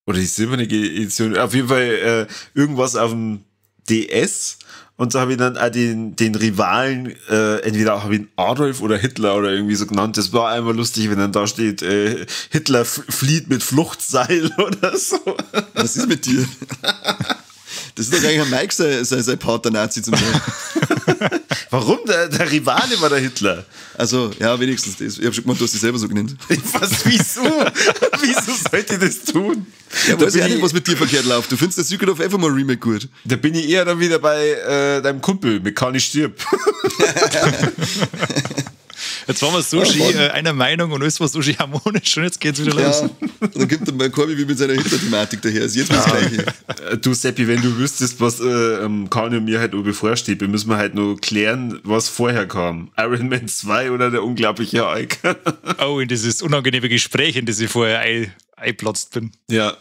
oder die silberne Edition. Auf jeden Fall irgendwas auf dem DS. Und da habe ich dann auch den Rivalen, entweder habe ich ihn Adolf oder Hitler oder irgendwie so genannt. Das war einmal lustig, wenn dann da steht, Hitler flieht mit Fluchtseil oder so.
Was ist mit dir? Das ist doch eigentlich ein Mike, sein Pater-Nazi zum Teil.
Warum? Der Rivale war der Hitler.
Also, ja, wenigstens das. Ich hab schon gemeint, du hast dich selber so genannt.
Was, wieso? Wieso sollte ich das tun?
Ja, weiß ich auch nicht, was mit dir verkehrt läuft. Du findest das Secret of Evermore Remake gut.
Da bin ich eher dann wieder bei deinem Kumpel, Mechanisch stirb.
Jetzt waren wir so schön einer Meinung und alles war so schön harmonisch und jetzt geht's wieder los.
Ja, und dann gibt er mal Corby wie mit seiner Hitler-Thematik daher. Ist jetzt das Gleiche.
Du Seppi, wenn du wüsstest, was Kani und mir halt nur bevorsteht, wir müssen halt nur klären, was vorher kam. Iron Man 2 oder der unglaubliche Hulk.
Oh, in dieses unangenehme Gespräch, in das ich vorher eingeplatzt bin.
Ja.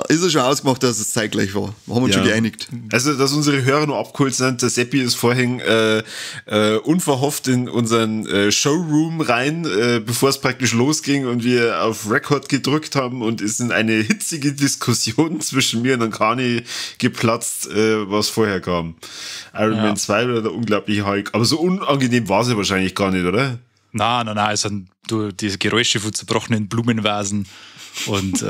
Ist ja schon ausgemacht, dass es zeitgleich war. Wir haben uns schon geeinigt.
Also, dass unsere Hörer nur abgeholt sind, der Seppi ist vorhin unverhofft in unseren Showroom rein, bevor es praktisch losging und wir auf Record gedrückt haben und ist in eine hitzige Diskussion zwischen mir und Kani geplatzt, was vorher kam. Iron Man 2 oder der unglaubliche Hulk. Aber so unangenehm war es ja wahrscheinlich gar nicht, oder?
Nein, also du, diese Geräusche von zerbrochenen Blumenvasen und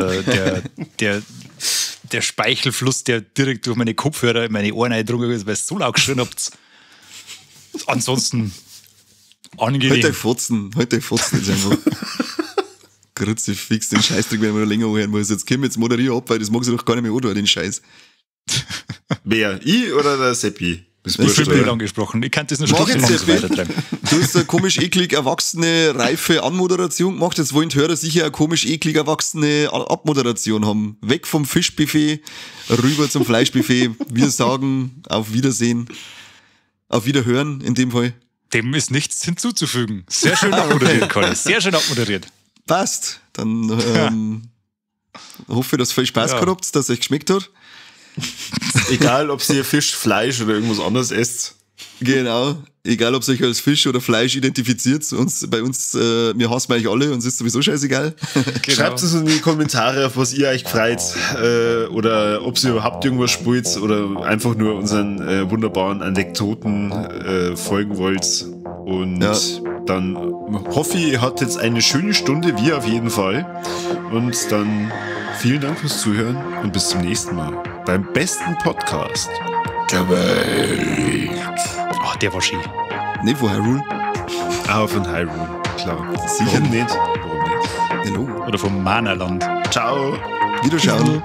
der Speichelfluss, der direkt durch meine Kopfhörer in meine Ohren eingedrungen ist, weil es so laut geschrien habt. Ansonsten angenehm.
Heute Fotzen jetzt einfach. Kruzifix, den Scheißdreck, wenn man noch länger anhören muss. Jetzt komm, jetzt moderiere ab, weil das mag sich doch gar nicht mehr anhören, den Scheiß.
Wer? Ich oder der Seppi?
Ich bin nicht angesprochen. Ich kann das nur stundenlang so weitertreiben.
Du hast eine komisch eklig erwachsene, reife Anmoderation gemacht. Jetzt wollen die Hörer sicher eine komisch eklig erwachsene Abmoderation haben. Weg vom Fischbuffet, rüber zum Fleischbuffet. Wir sagen auf Wiedersehen. Auf Wiederhören in dem Fall.
Dem ist nichts hinzuzufügen. Sehr schön abmoderiert, Conny. Sehr schön abmoderiert.
Passt. Dann hoffe ich, dass ihr viel Spaß gehabt habt, dass es euch geschmeckt hat.
Egal, ob sie Fisch, Fleisch oder irgendwas anderes esst.
Genau. Egal, ob ihr euch als Fisch oder Fleisch identifiziert. Uns, bei uns, wir hassen eigentlich alle, uns ist sowieso scheißegal.
Genau.
Schreibt uns in die Kommentare, auf was ihr euch freut, oder ob ihr überhaupt irgendwas spielt oder einfach nur unseren wunderbaren Anekdoten folgen wollt. Und dann hoffe ich, ihr hattet jetzt eine schöne Stunde, wir auf jeden Fall. Und dann vielen Dank fürs Zuhören und bis zum nächsten Mal beim besten Podcast der Welt.
Ach, der war schön.
Nee, von Hyrule.
Ah, von Hyrule, klar.
Sicher.
Warum nicht? Warum nicht?
Hallo.
Oder vom Mana-Land.
Ciao.
Wiederschauen.